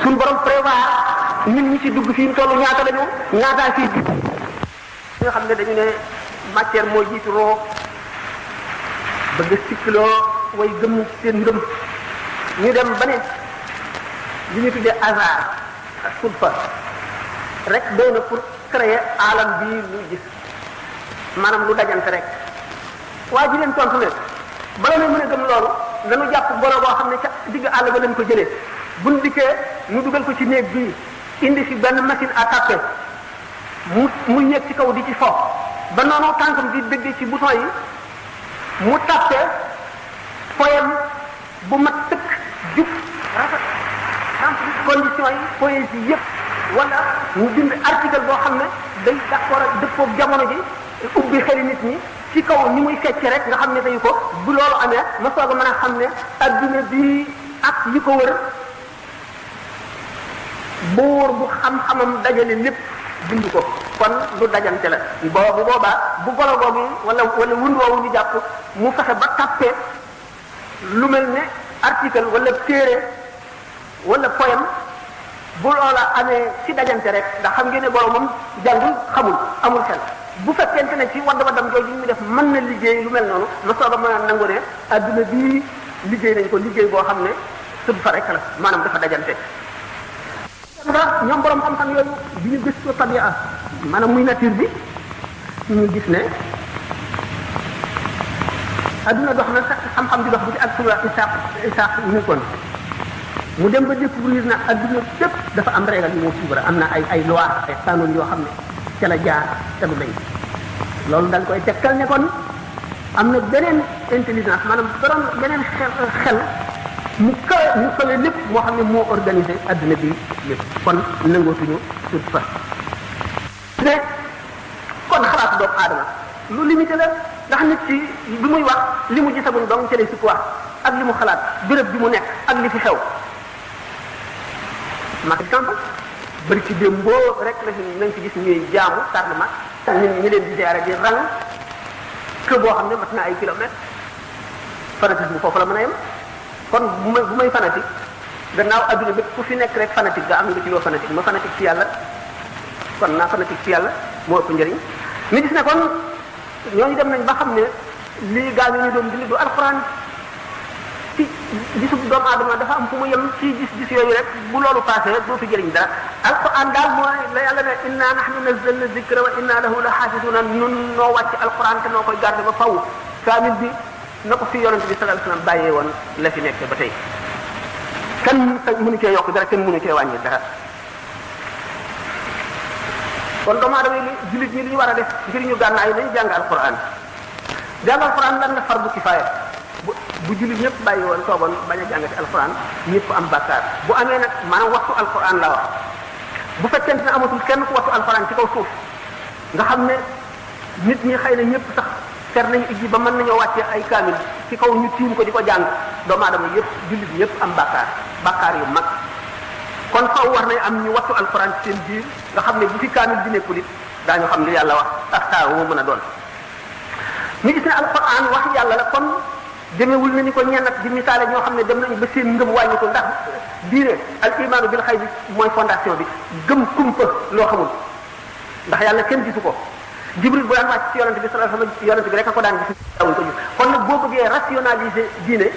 suñu borom prévoir nit ñi ci dugg fii mu toll ñaata lañu ñaataa fii ñi nga xam ne dañu ne matière moo jiitu roo bëgg a sikkiloo way gëm seen ngëm ñu dem ba ne li ñu tuddee hasard ak sudfa rek doy na pour créer alam bii ñu gis maanaam lu dajante rek waa ji leen tontu ne bala may mën a gëm loolu dañu jàpp mbooloo boo xam ne ca digg àll ba lañ ko jëlee buñ dikkee ñu dugal ko ci néeg bii indi fi benn machine à taper mu yéeg ci kaw di ci fo ba noonu tànkam di dëgg ci bouton yi mu tappe poème bu mat tëkk jub rafet conditions yi poésie yëpp wala mu bind article boo xam ne day d'accord ak dëppoog jamono ji ubbi xeli nit ñi ci kaw ni muy fecc rek nga xam ne tey ko bu loolu amee ma soog a mën a xam ne adduna bi ak yi ko wër buur bu xam-xamam dajale lépp bind ko kon lu dajante la bu boobaa bu golo googu wala wund woowu ñu jàpp mu fexe ba tàppee lu mel ne article wala téere wala poème bu loola amee ci dajante rek ndax xam ngeen ne borom moom jàngul xamul amul xel bu fekkente ne ci waddam jooju ñu def mën na liggéey lu mel noonu ma soog a mën a nangu ne adduna bii liggéey nañ ko liggéey boo xam ne sëb fa rek la maanaam dafa dajante. ñoom borom xam-xam yooyu bi ñu gëstoo tabia maanaam muy nature bi ñu gis ne adduna dox na sax xam-xam di dox bu ci ak suba Isaac Newton mu dem ba découvrir na adduna bépp dafa am régal yu moo suivre am na ay loi ay qanun yoo xam ne ca la jaar te du dañ loolu dañ koy tekkal ne kon am na beneen intelligence maanaam beneen xel mu kawe lépp moo xam ne moo organisé adduna bi lépp kon nangootuñu tout fa mais kon xalaatu doomu aadama lu limité la ndax nit ci bi muy wax li mu gisagul dong ci lay sukk wax ak li mu xalaat béréb bi mu nekk ak li fi xew ma exemple bëri ci démb boo rek la nañ ci gis ñuy jaamu tardement ñi leen di ziare di rang kër boo xam ne mat na ay kilomètres fanatisme foofu la mën a yem kon bu may fanatique gannaaw adduna bépp ku fi nekk rek fanatique nga am nga ci loo fanatique ma fanatique ci yàlla kon naa fanatique ci yàlla moo ëpp njëriñ ñu gis ne kon ñooñu dem nañ ba xam ne lii gaa ñu doon dindi du alxuraan ci gisu doomu aadama dafa am fu mu yem ci gis yooyu rek bu loolu passé doo fi jëriñ dara alxuraan daal mooy la yàlla ne inna nahnu nazzalna zikra wa inna lahu la xaafiduna nun noo wàcc alxuraan te noo koy garde ba faw kaamil bi na ko fi yonent bi sallallahu alayhi wasallam bàyyee woon la fi nekk ba tey kenn mënu cee yokk dara kenn mënu cee wàññi dara kon doomu aadama yi jullit ñi li ñu war a def ngir ñu gànnaay nañu jàng alquran jàng alquran lan la fardu kifaaya bu jullit ñëpp bàyyi woon toogoon bañ a jàngati alquran ñëpp am bàkkaar bu amee nag maanaam waxtu alquran la wax bu fekkente ne amatul kenn ku waxtu alquran ci kaw suuf nga xam ne nit ñi xëy na ñëpp sax ter nañu ijji ba mën nañoo wàccee ay kaamil ci kaw ñu tiim ko di ko jàng doomu aadama yëpp jullit ñëpp am bàkkaar yu mag kon faw war nañ am ñu wattu alquran ci seen biir nga xam ne bu fi kaamil bi nekkul it daañu xam li yàlla wax ak saa wu mën a doon ñu gis ne alquran wax yàlla la kon demewul na ni ko ñennat di misaale ñoo xam ne dem nañu ba seen ngëm wàññi ko ndax diine al imaanu bil xayb bi mooy fondation bi gëm kumpa loo xamul ndax yàlla kenn gisu ko jibril bu daan wàcc ci yonente bi sallallahu alayhi wasallam yonente bi rek a ko daan gis dawul ko gis kon nag boo bëggee rationaliser diine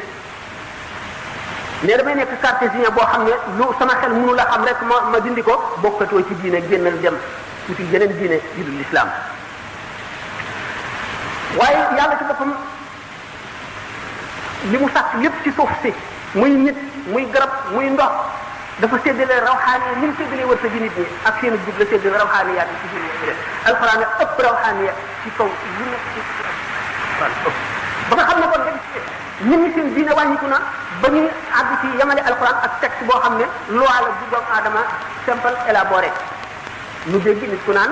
ne damay nekk cartésien boo xam ne lu sama xel mënu la xam rek ma dindi ko bokkatoo ci diine génnal dem tuuti yeneen diine yu dul l'islam waaye yàlla ci boppam li mu sàkk lépp ci suuf si muy nit muy garab muy ndox dafa séddale rawxaani yi ni mu séddalee wërsëg gi nit ñi ak seen jub la séddale rawxaani yaat yi ci biir yëpp alxuraan ëpp rawxaani ya ci kaw lu nekk ci ba nga xam ne kon nit ñi seen diine wàññiku na ba ñuy àgg ci yemale alxuraan ak texte boo xam ne loi la bu doomu aadama simple élaboré nu dégg nit ku naan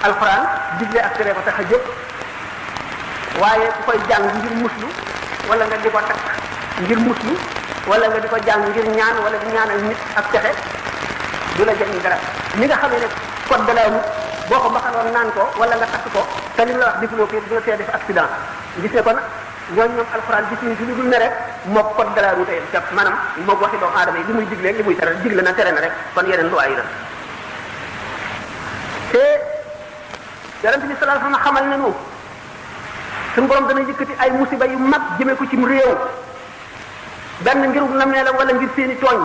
alxuraan digle ak tere ko tax a jóg waaye ku koy jàng ngir muslu wala nga di ko takk ngir muslu wala nga di ko jàng ngir ñaan wala di ñaanal nit ak texe du la jëriñ dara ñi nga xamee ne code de la route boo ko mbaxaloon naan ko wala nga takk ko te li la wax defuloo ko du la tee def accident gis ne kon ñooñu ñoom alxuraan gis nañ ci lu dul ne rek moo code de la route yam cap maanaam moo waxi doomu aadama yi li muy digle li muy tere digle na tere na rek kon yeneen loi yi la te yonent bi sallallahu alayhi wasallam xamal nañu suñu borom dana yëkkati ay musiba yu mag jëmee ko ci réew benn ngirug nameelam wala ngir seeni tooñ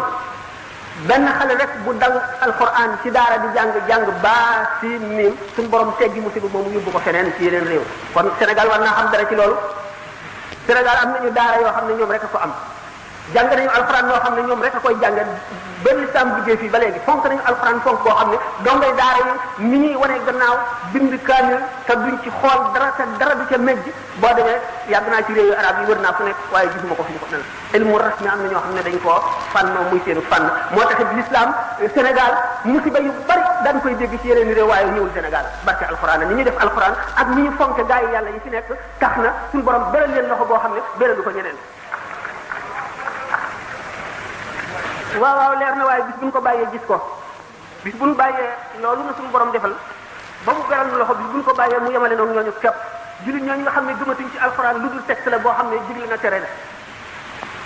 benn xale rek bu dal alquran ci daara di jàng baa si miim suñu borom teggi musiba moomu yóbbu ko feneen ci yeneen réew kon Sénégal war naa xam dara ci loolu Sénégal am nañu daara yoo xam ne ñoom rek a ko am jàng nañu alquran noo xam ne ñoom rek a koy jàng benn lislaam liggéey fii ba léegi fonk nañu alquran fonk boo xam ne dongay daara yi ni ñuy wane gannaaw bind kaamil te duñ ci xool dara te dara du ca mejj boo demee yàgg naa ci réew yu arab yi wër naa fu nekk waaye gisuma ko fi ñu ko nal ilmu rasmi am na ñoo xam ne dañ koo fànnoo muy seenu fànn moo taxit l'islam Sénégal musiba yu bari dañ koy dégg ci yeneen réew waaye ñëwul Sénégal barke alquran ni ñu def alquran ak ni ñu fonke gaa yi yàlla yi fi nekk tax na suñu borom beral leen loxo boo xam ne beralu ko ñeneen waaw leer na waaye bis bu ñu ko bàyyee gis ko bis bu ñu bàyyee loolu na suñu borom defal ba mu beral loxo bis bu ñu ko bàyyee mu yemale noonu ñooñu képp jullit ñooñu nga xam ne gëmatuñ ci alxuraan lu dul texte la boo xam ne digle na tere la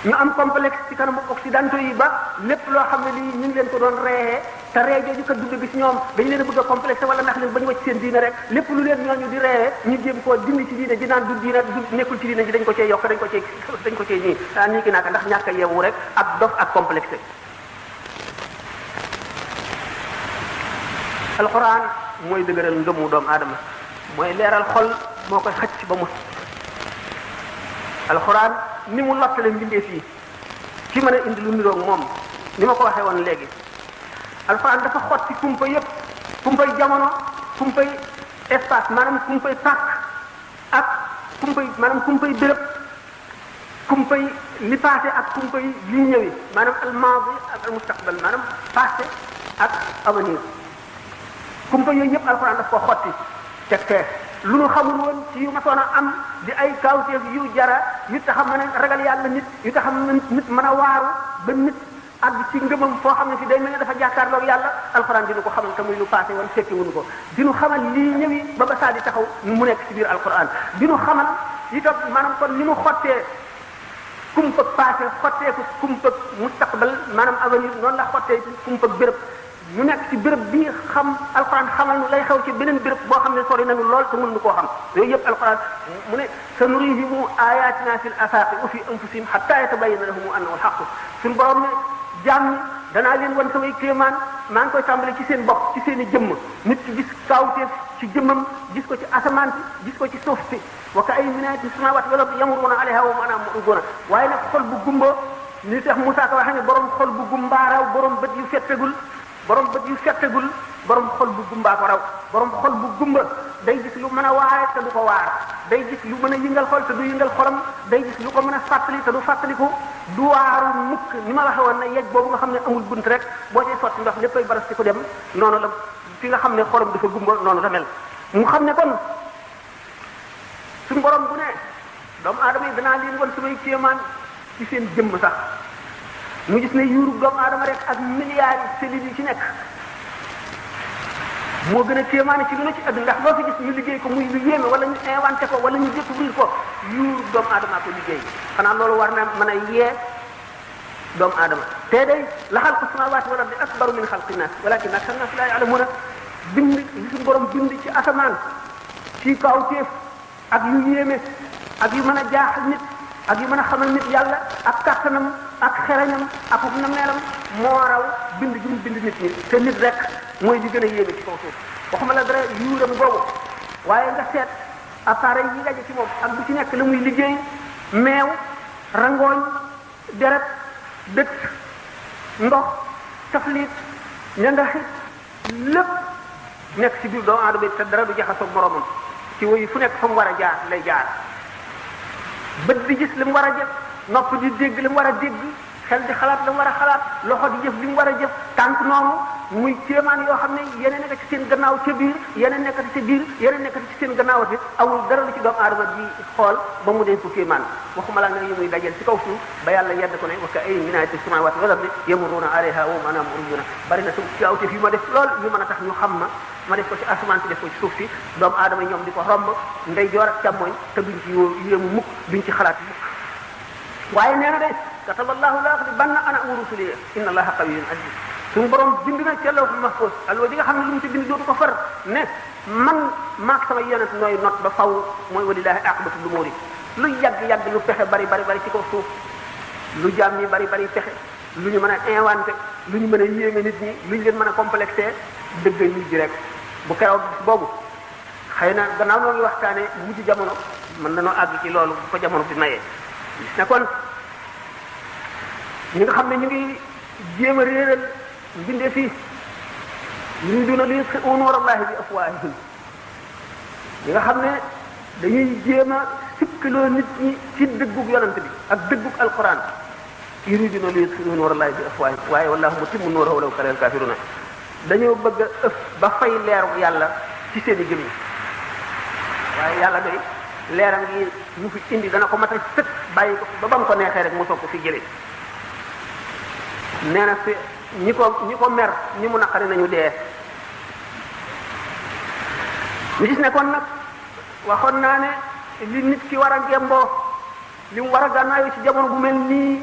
ñu am complexe ci kanamu occidentaux yi ba lépp loo xam ne lii ñu ngi leen ko doon reexee te ree jooju kat dugg gis ñoom dañu leen a bëgg a complexe wala ndax leen ba ñu wacc seen diine rek lépp lu leen ñooñu di reexee ñu jéem koo dindi ci diine ji naan du diine du nekkul ci diine ji dañ ko cee yokk dañ ko cee nii nii ki naaka ndax ñàkk a yeewu rek ak dof ak complexe alxuraan mooy dëgëral ngëmu doomu aadama mooy leeral xol moo koy xëcc ba mu alxuraan ni mu lottale mbindeef yi ci mën a indi lu niroog moom ni ma ko waxee woon léegi alxuraan dafa xotti kumpa yépp kumpay jamono kumpay espace maanaam kumpay pàkk ak kumpay béréb kumpa yi li passé ak kumpa yi li ñëwi maanaam al maadi ak al mustaqbal maanaam passé ak avenir kumpa yooyu yëpp alxuraan daf ko xotti teg fee lu nu xamul woon ci yu masoon a am di ay kawteef yu jara yu taxam mën a ragal yàlla nit yu taxam nit mën a waaru ba nit àgg ci ngëmam foo xam ne si day mel ne dafa jàkkaarloog yàlla alxuraan dinu ko xamal te muy lu passé woon fekki wuñu ko dinu xamal lii ñëwi ba saa di taxaw mu nekk ci biir alxuraan dinu xamal itam maanaam kon ni mu xottee kumpa passé xottee ko kumpa mustaqbal maanaam avenir noonu la xottee kumpa béréb ñu nekk ci béréb bi xam alxuraan xamal nu lay xew ci beneen béréb boo xam ne sori nañu lool te mënuñu koo xam yooyu yëpp alxuraan mu ne sanurihimu ayatina fil afaqi wa fi anfusihim hatta yatabayyana lahum annahu alhaq suñu borom ne jaam ñi danaa leen wan samay kéemaan maa ngi koy tàmbale ci seen bopp ci seen i jëmm nit ki gis kaawteef ci jëmmam gis ko ci asamaan si gis ko ci suuf si wa ka ay minaati samawati wal ardi yamuruna alayha wa ma ana muriduna waaye nag xol bu gumba li tax Moussa Ka waxee ne borom xol bu gumbaaraw borom bët yu fettegul borom bët yu fettegul borom xol bu gumbaa ko raw borom xol bu gumba day gis lu mën a waare te du ko waar day gis lu mën a yëngal xol te du yëngal xolam day gis lu ko mën a fàttali te du fàttaliku du waaru mukk ni ma waxe woon ne yegg boobu nga xam ne amul bunt rek boo cay sotti ndox léppay baras ci ko dem noonu la fi nga xam ne xolam dafa gumba noonu la mel mu xam ne kon suñu borom bu ne doomu aadama yi danaa leen wan samay kéemaan ci seen jëmm sax mu gis ne yuuru doomu aadama rek ak milliards yi cellules yi ci nekk moo gën a kéemaane ci lu ne ci àdduna ndax loo fi gis ñu liggéey ko muy lu yéeme wala ñu inventé ko wala ñu découvrir ko yuuru doomu aadama ko liggéey xanaa loolu war na mën a yee doomu aadama te day la xalqu samaawaati wal ardi akbaru min xalqi naas walakinna aksara naas laa ya'lamuuna bind li suñu borom bind ci asamaan ci kawteef ak yu yéeme ak yu mën a jaaxal nit ak yu mën a xamal nit yàlla ak kàttanam ak xereñam ak na meelam moo raw bind gi mu bind nit ñi te nit rek mooy li gën a yéeme ci kaw suuf waxuma la dara yuuram boobu waaye nga seet appareil yi nga ci moom ak bu ci nekk la muy liggéey meew rangooñ deret dëkk ndox taflit ñandaxit lépp nekk ci biir doomu aadama te dara du jaxasoo moromam ci woyu fu nekk fa mu war a jaar lay jaar bët di gis li mu war a jëf nopp di dégg li mu war a dégg xel di xalaat li mu war a xalaat loxo di jëf li mu war a jëf tànk noonu muy kéemaan yoo xam ne yeneen nekk ci seen gannaaw ca biir yeneen nekkati ca biir yeneen nekkati ci seen gannaaw te awul dara lu ci doomu aadama di xool ba mu dee fu kéemaan waxuma laa nga yi muy dajal ci kaw suuf ba yàlla yedd ko ne wa ka'ayyin min aayatin fis samaawaati wal ardi yamurruuna alayhaa wa hum anhaa mu'riduun bari na su ci awteef yu ma def lool yu mën a tax ñu xam ma def ko ci asamaan si def ko ci suuf si doomu aadama ñoom di ko romb ndey joor ak càmmooñ te duñ ci yéemu mukk duñ ci xalaat mukk waaye nee na de kataballahu la aghlibanna ana wa rusuli inna allaha qawiyyun aziz suñu borom bind na ca lawhul mahfuz alwa ji nga xam ne lu mu ci bind dootu ko far ne man maak sama yonent nooy not ba faw mooy walillahi aqibatu lumuri lu yàgg-yàgg lu pexe bari ci kaw suuf lu jaam ñi bari pexe lu ñu mën a inventé lu ñu mën a yéeme nit ñi lu ñu leen mën a complexé dëgg nit ji rek bu keroog boobu xëy na gannaaw noo ngi waxtaane mujj jamono mën nañoo àgg ci loolu bu ko jamono bi mayee gis ne kon ñi nga xam ne ñu ngi jéem a réeral mbindee fii yuriduna li yutfi'u nuurallahi bi afwaahihim ñi nga xam ne dañuy jéem a sikkaloo nit ñi ci dëggug yonent bi ak dëggug alquran yuriduna li yutfi'u nuurallahi bi afwaahihim waaye wallahu mutimmu nuurahu walaw karihal kaafiruuna dañoo bëgg a ëf ba fay leeru yàlla ci seen i gémmiñ waaye yàlla doy leeram gi mu fi indi dana ko matal sëkk bàyyi ko ba mu ko neexee rek mu soog ko fi jëlee nee na fi ñi ko mer ñi mu naqari nañu dee ñu gis ne kon nag waxoon naa ne li nit ki war a gemboo li mu war a gànnaayoo ci jamono bu mel nii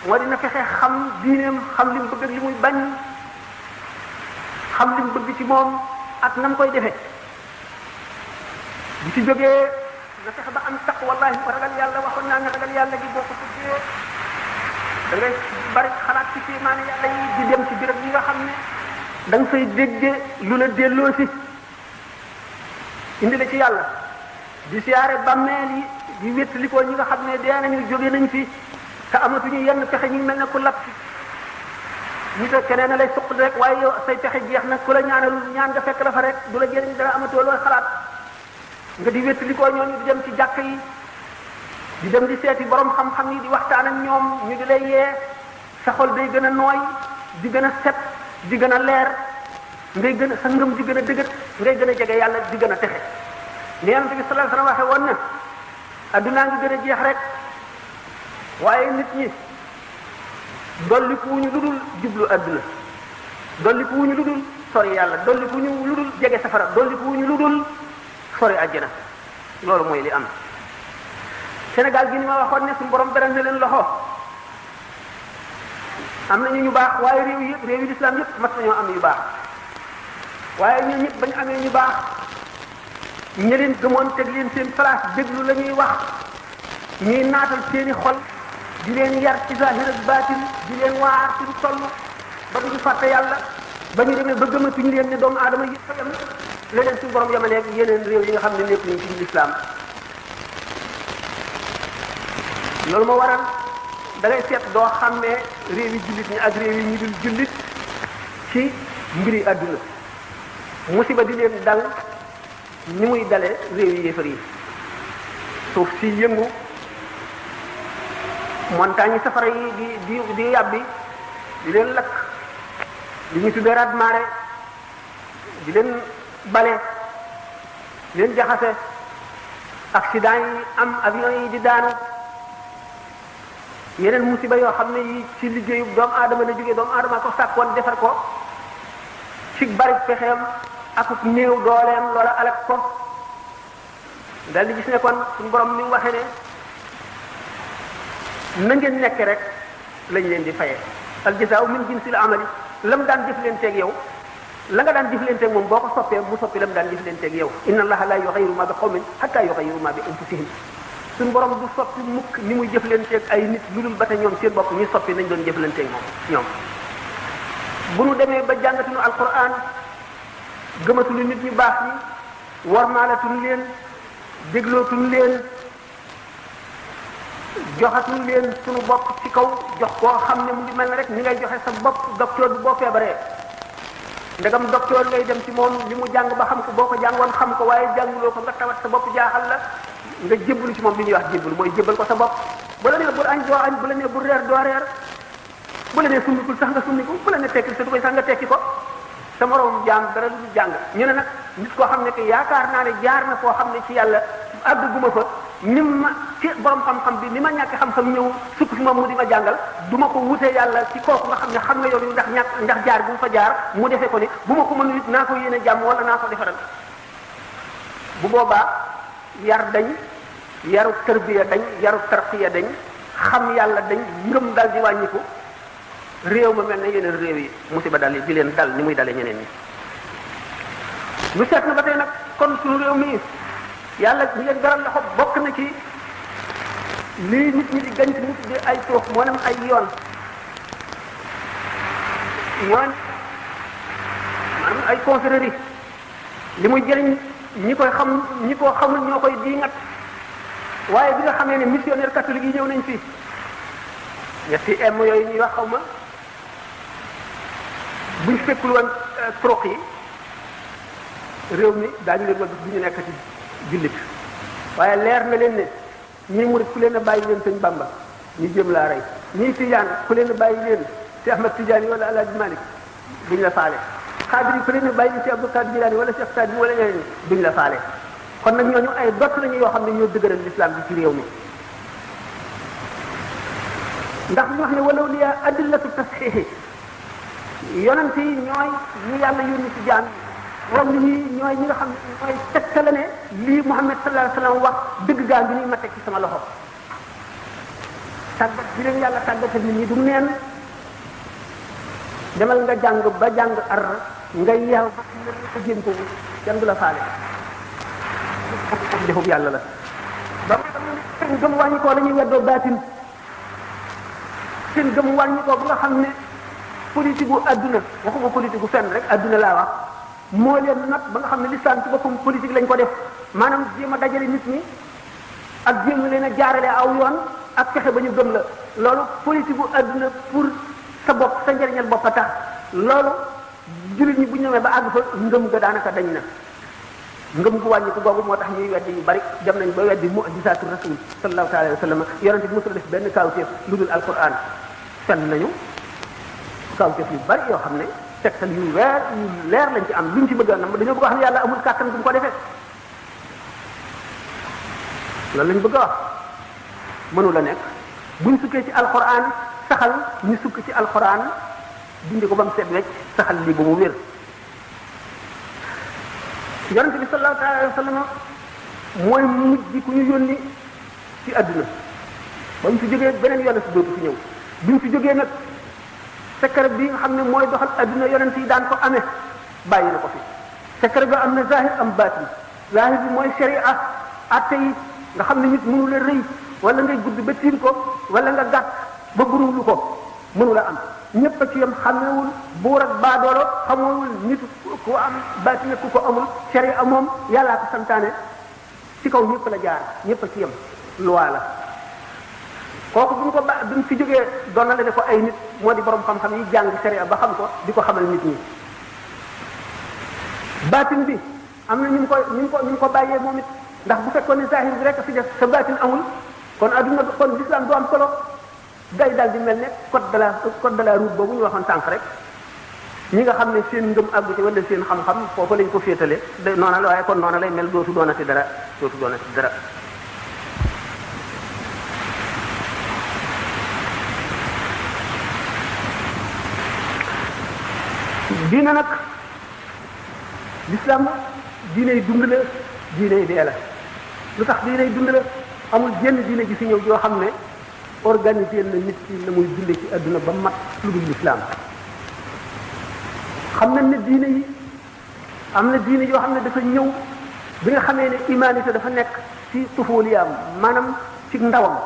moo dina fexe xam diineem xam li mu bëgg ak li muy bañ xam li mu bëgg ci moom ak na mu koy defee bu ci jógee na fexe ba am taq wallahi ko ragal yàlla waxoon naa ne ragal yàlla gi boo ko tuddee da ngay bari xalaat ci kéemaane yàlla yi di dem ci béréb yi nga xam ne da nga fay dégge lu la delloo si indi la ci yàlla di siyaare bàmmeel yi di wéttali ko ñi nga xam ne dee nañu jóge nañ fi te amatuñu yenn pexe ñu mel ne ku lap ñu te keneen lay suq rek waaye yow say pexe jeex na ku la ñaanalul ñaan nga fekk la fa rek du la jëriñ dara amatoo looy xalaat nga di wéttali ko ñooñu di dem ci jàkk yi di dem di seeti borom xam-xam yi di waxtaan ak ñoom ñu di lay yee sa xol day gën a nooy di gën a set di gën a leer ngay gën a sa ngëm di gën a dëgër ngay gën a jege yàlla di gën a texe ni Yonent bi sallallahu alayhi wasallam waxe woon na addunaa ngi gën a jeex rek waaye nit ñi dolliku wuñu lu dul jublu adduna dolliku wuñu lu dul sori yàlla dolliku wuñu lu dul jege safara dolliku wuñu lu dul sori àjjana loolu mooy li am Sénégal gi ni ma waxoon ne suñu borom beral na leen loxo am nañu ñu baax waaye réew yëpp réew yi lislaam yëpp mat nañoo am yu baax waaye ñun ñëpp bañ amee ñu baax ñi leen gëmoon teg leen seen place déglu la ñuy wax ñuy naatal seeni xol di leen yar ci zahir ak baatin di leen waar ci lu toll ba duñu fàtte yàlla ba ñu demee ba gëmatuñu leen ne doomu aadama yi yam leneen suñu borom yamaneeg yeneen réew yi nga xam ne nekk nañ ci lislaam loolu moo waral da ngay seet doo xàmmee réew yi jullit ñi ak réew yi ñu dul jullit ci mbiri àdduna musiba di leen dal ni muy dale réew yi yéefar yi suuf si yëngu montagne yi safara yi di yàbbi di leen lakk li ñu tuddee raz-marée di leen bale di leen jaxase accident yi am avion yi di daanu yeneen musiba yoo xam ne yi ci liggéeyu doomu aadama la jógee doomu aadama ko sàkkoon defar ko ci bari pexeem ak néew dooleem loola alak ko dal di gis ne kon suñu borom ni mu waxee ne na ngeen nekk rek lañ leen di faye al jazaa'u min jinsil amali lam daan jëflanteeg yow la nga daan jëflanteeg moom boo ko soppee mu soppi lam daan jëflanteeg yow inna allaha la yughayyiru ma bi qawmin hatta yughayyiru ma bi anfusihim suñu borom du soppi mukk ni muy jëflanteeg ay nit lu dul ba te ñoom seen bopp ñuy soppi nañ doon jëflanteeg moom ñoom bu nu demee ba jàngatuñu alquran gëmatuñu nit ñu baax ñi warmaalatuñu leen déglootuñu leen joxatuñu leen suñu bopp ci kaw jox koo xam ne mu ngi mel ne rek ni ngay joxe sa bopp docteur bi boo feebaree ndegam docteur ngay dem ci moom li mu jàng ba xam ko boo ko jàngoon xam ko waaye jànguloo ko nga tawat sa bopp jaaxal la nga jébbalu ci moom li ñuy wax jébbalu mooy jébbal ko sa bopp bu la nee bul añ doo añ bu la nee bul reer doo reer bu la nee summikul sax nga summiku bu la nee tekkil sa du koy sax nga tekki ko sa moroom jaam dara lu jàng ñu ne nag nit koo xam ne que yaakaar naa ne jaar na foo xam ne ci yàlla àgg guma fa ni ma ci borom xam-xam bi ni ma ñàkk xam-xam ñëw sukk fi moom mu di ma jàngal du ma ko wutee yàlla ci kooku nga xam ne xam nga yoon wi ndax jaar bu mu fa jaar mu defee ko ni bu ma ko mënul it naa ko yéene jàmm wala naa ko defaral bu boobaa yar dañ yaru tarbiya dañ yaru tarqiya dañ xam yàlla dañ ngëm dal di wàññiku réew ma mel ne yeneen réew yi musiba dal di leen dal ni muy dalee ñeneen ñi lu seet na ba tey nag kon suñu réew mi yàlla di leen garal loxo bokk na ci lii nit ñi di gañ mu tuddee ay toox moo nem ay yoon maanaam ay confrérie li muy jëriñ ñi koy xam ñi ko xamul ñoo koy diingat waaye bi nga xamee ne missionnaire catholique yi ñëw nañ fi ñetti m yooyu ñuy wax xaw ma buñ fekkul woon troc yi réew mi daañu leen wal du ñu nekk ci jullit waaye leer na leen ne ñii murit ku leen a bàyyi leen sëñ Bamba ñu jëm laa rey ñii tijaan ku leen a bàyyi leen si Ahmad Tijaani wala Alaaji Malik duñ la faale xaadir yi ku leen a bàyyi si Abdul Qadir Jilaani wala si Saadi wala ñeneen duñ la faale kon nag ñooñu ay dott lañu yoo xam ne ñoo dëgëral l'islam bi ci réew mi ndax ñu wax ne walaw liya adillatu tasxiixi yonent yi ñooy ñu yàlla yónni ci jaam wala ñi ñooy ñi nga xam ne mooy tegtale ne lii Muhammad sallallahu alayhi wa sallam wax dëgg gaa ngi nii ma teg ci sama loxo tàggat bi leen yàlla tàggatal nit ñi du neen demal nga jàng ba jàng ar nga yeew ba nga jéem ko kenn du la faale defub yàlla la ba seen gëm wàññi koo la ñuy weddoo baatin seen gëm wàññi koo bu nga xam ne politique gu adduna waxuma politique gu fenn rek adduna laa wax moo leen nag ba nga xam ne lislam ci boppam politique lañ ko def maanaam jéem a dajale nit ñi ak jéem leen a jaarale aw yoon ak fexe ba ñu gëm la loolu politique gu adduna pour sa bopp sa njëriñal bopp a tax loolu jullit ñi bu ñu ñëwee ba àgg fa ngëm ga daanaka dañ na ngëm gu wàññi ko googu moo tax ñuy weddi yu bari dem nañ ba weddi mu'jizaatu rasul sallallahu alayhi wa sallam yonente bi mosul def benn kawteef lu dul alquran fenn nañu kawteef yu bari yoo xam ne tegtal yu leer lañ ci am luñ ci bëgg a nam dañoo bëgg a wax ne yàlla amul kàttan bu mu ko defee loolu lañ bëgg a wax mënu la nekk buñ sukkee ci alquran saxal ñu sukk ci alquran dindi ko ba mu set wecc saxal lii ba mu wér yonente bi sallallahu alayhi wa sallam mooy mujj ku ñu yónni ci àdduna ba mu fi jógee beneen yonent dootu fi ñëw bi mu fi jógee nag secret bi nga xam ne mooy doxal àdduna yonent yi daan ko amee bàyyi na ko fi secret ba am na zahir am baatin zahir bi mooy sharia atte yi nga xam ne nit mënu la rëy wala ngay gudd ba tiim ko wala nga gàtt ba burulu ko mënu la am ñëpp a ci yam xamewul buur ak baadoolo xamewul nit ku am baatin ku ko amul sharia moom yàllaa ko santaane ci kaw ñëpp la jaar ñëpp a ci yam loi la kooku bu ñu ko bi mu fi jógee doonale ko ay nit moo di borom xam-xam yi jàng sharia ba xam ko di ko xamal nit ñi baatin bi am na ñu ngi ko bàyyee moom it ndax bu fekkoon ne zahir bi rek a fi def sa baatin amul kon adduna kon l'islam du am solo day daal di mel ne code de la route boobu ñu waxoon sànq rek ñi nga xam ne seen ngëm àggu ci wala seen xam-xam foofu lañ ko féetale noona la waaye kon noona lay mel dootu doonati dara. diine nag l'islam diiney dund la diiney dee la lu tax diiney dund la amul jenn diine ji fi ñëw joo xam ne organisé na nit ki la muy dunde ci adduna ba mat lu dul l'islam xam nañ ne diine yi am na diine yoo xam ne dafa ñëw bi nga xamee ne humanité dafa nekk ci tufuliyaam maanaam ci ndawam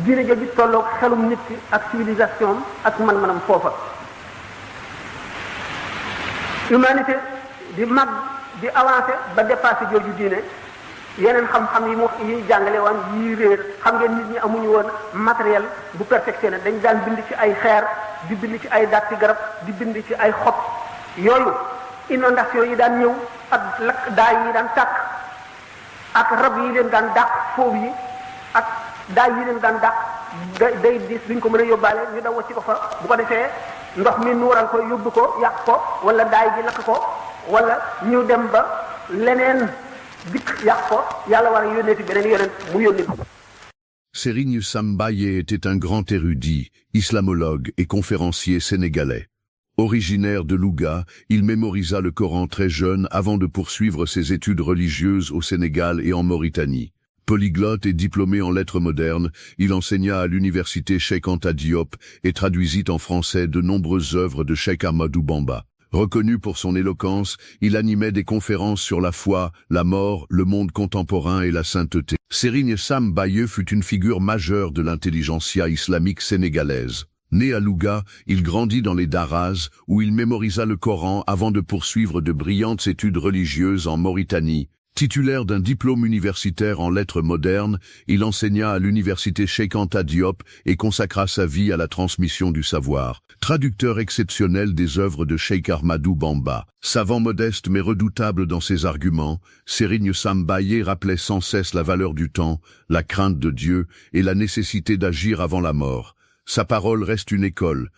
diine jooju tolloog xelum nit ki ak civilisation ak man-manam foofa humanité di mag di avancé ba dépassé jooju diine yeneen xam-xam yi jàngale woon yi réer xam ngeen nit ñi amuñu woon matériel bu perfectionné dañ daan bind ci ay xeer di bind ci ay datti garab di bind ci ay xob yooyu inondation yi daan ñëw ak lakk daay yi daan tàkk ak rab yi leen daan dàq foofu yi ak daay yi leen daan dàq day dis duñ ko mën a yóbbaale ñu daw ci ko fa bu ko defee ndox mi nuural ko yóbbu ko yàq ko wala daay gi lakk ko wala ñu dem ba leneen dikk yàq ko yàlla war a yónneeti beneen yonent mu yónni ko. Serigne Sam Mbaye était un grand érudit, islamologue et conférencier sénégalais. Originaire de Louga, il mémorisa le Coran très jeune avant de poursuivre ses études religieuses au Sénégal et en Mauritanie. Polyglotte et diplômé en lettres modernes, il enseigna à l'université Cheikh Anta Diop et traduisit en français de nombreuses œuvres de Cheikh Ahmadou Bamba. Reconnu pour son éloquence, il animait des conférences sur la foi, la mort, le monde contemporain et la sainteté. Serigne Sam Mbaye fut une figure majeure de l'intelligentsia islamique sénégalaise. Né à Louga, il grandit dans les daras, où il mémorisa le Coran avant de poursuivre de brillantes études religieuses en Mauritanie. Titulaire d'un diplôme universitaire en lettres modernes, il enseigna à l'université Cheikh Anta Diop et consacra sa vie à la transmission du savoir. Traducteur exceptionnel des œuvres de Cheikh Ahmadou Bamba, savant modeste mais redoutable dans ses arguments, Serigne Sam Mbaye rappelait sans cesse la valeur du temps, la crainte de Dieu et la nécessité d'agir avant la mort. Sa parole reste une école,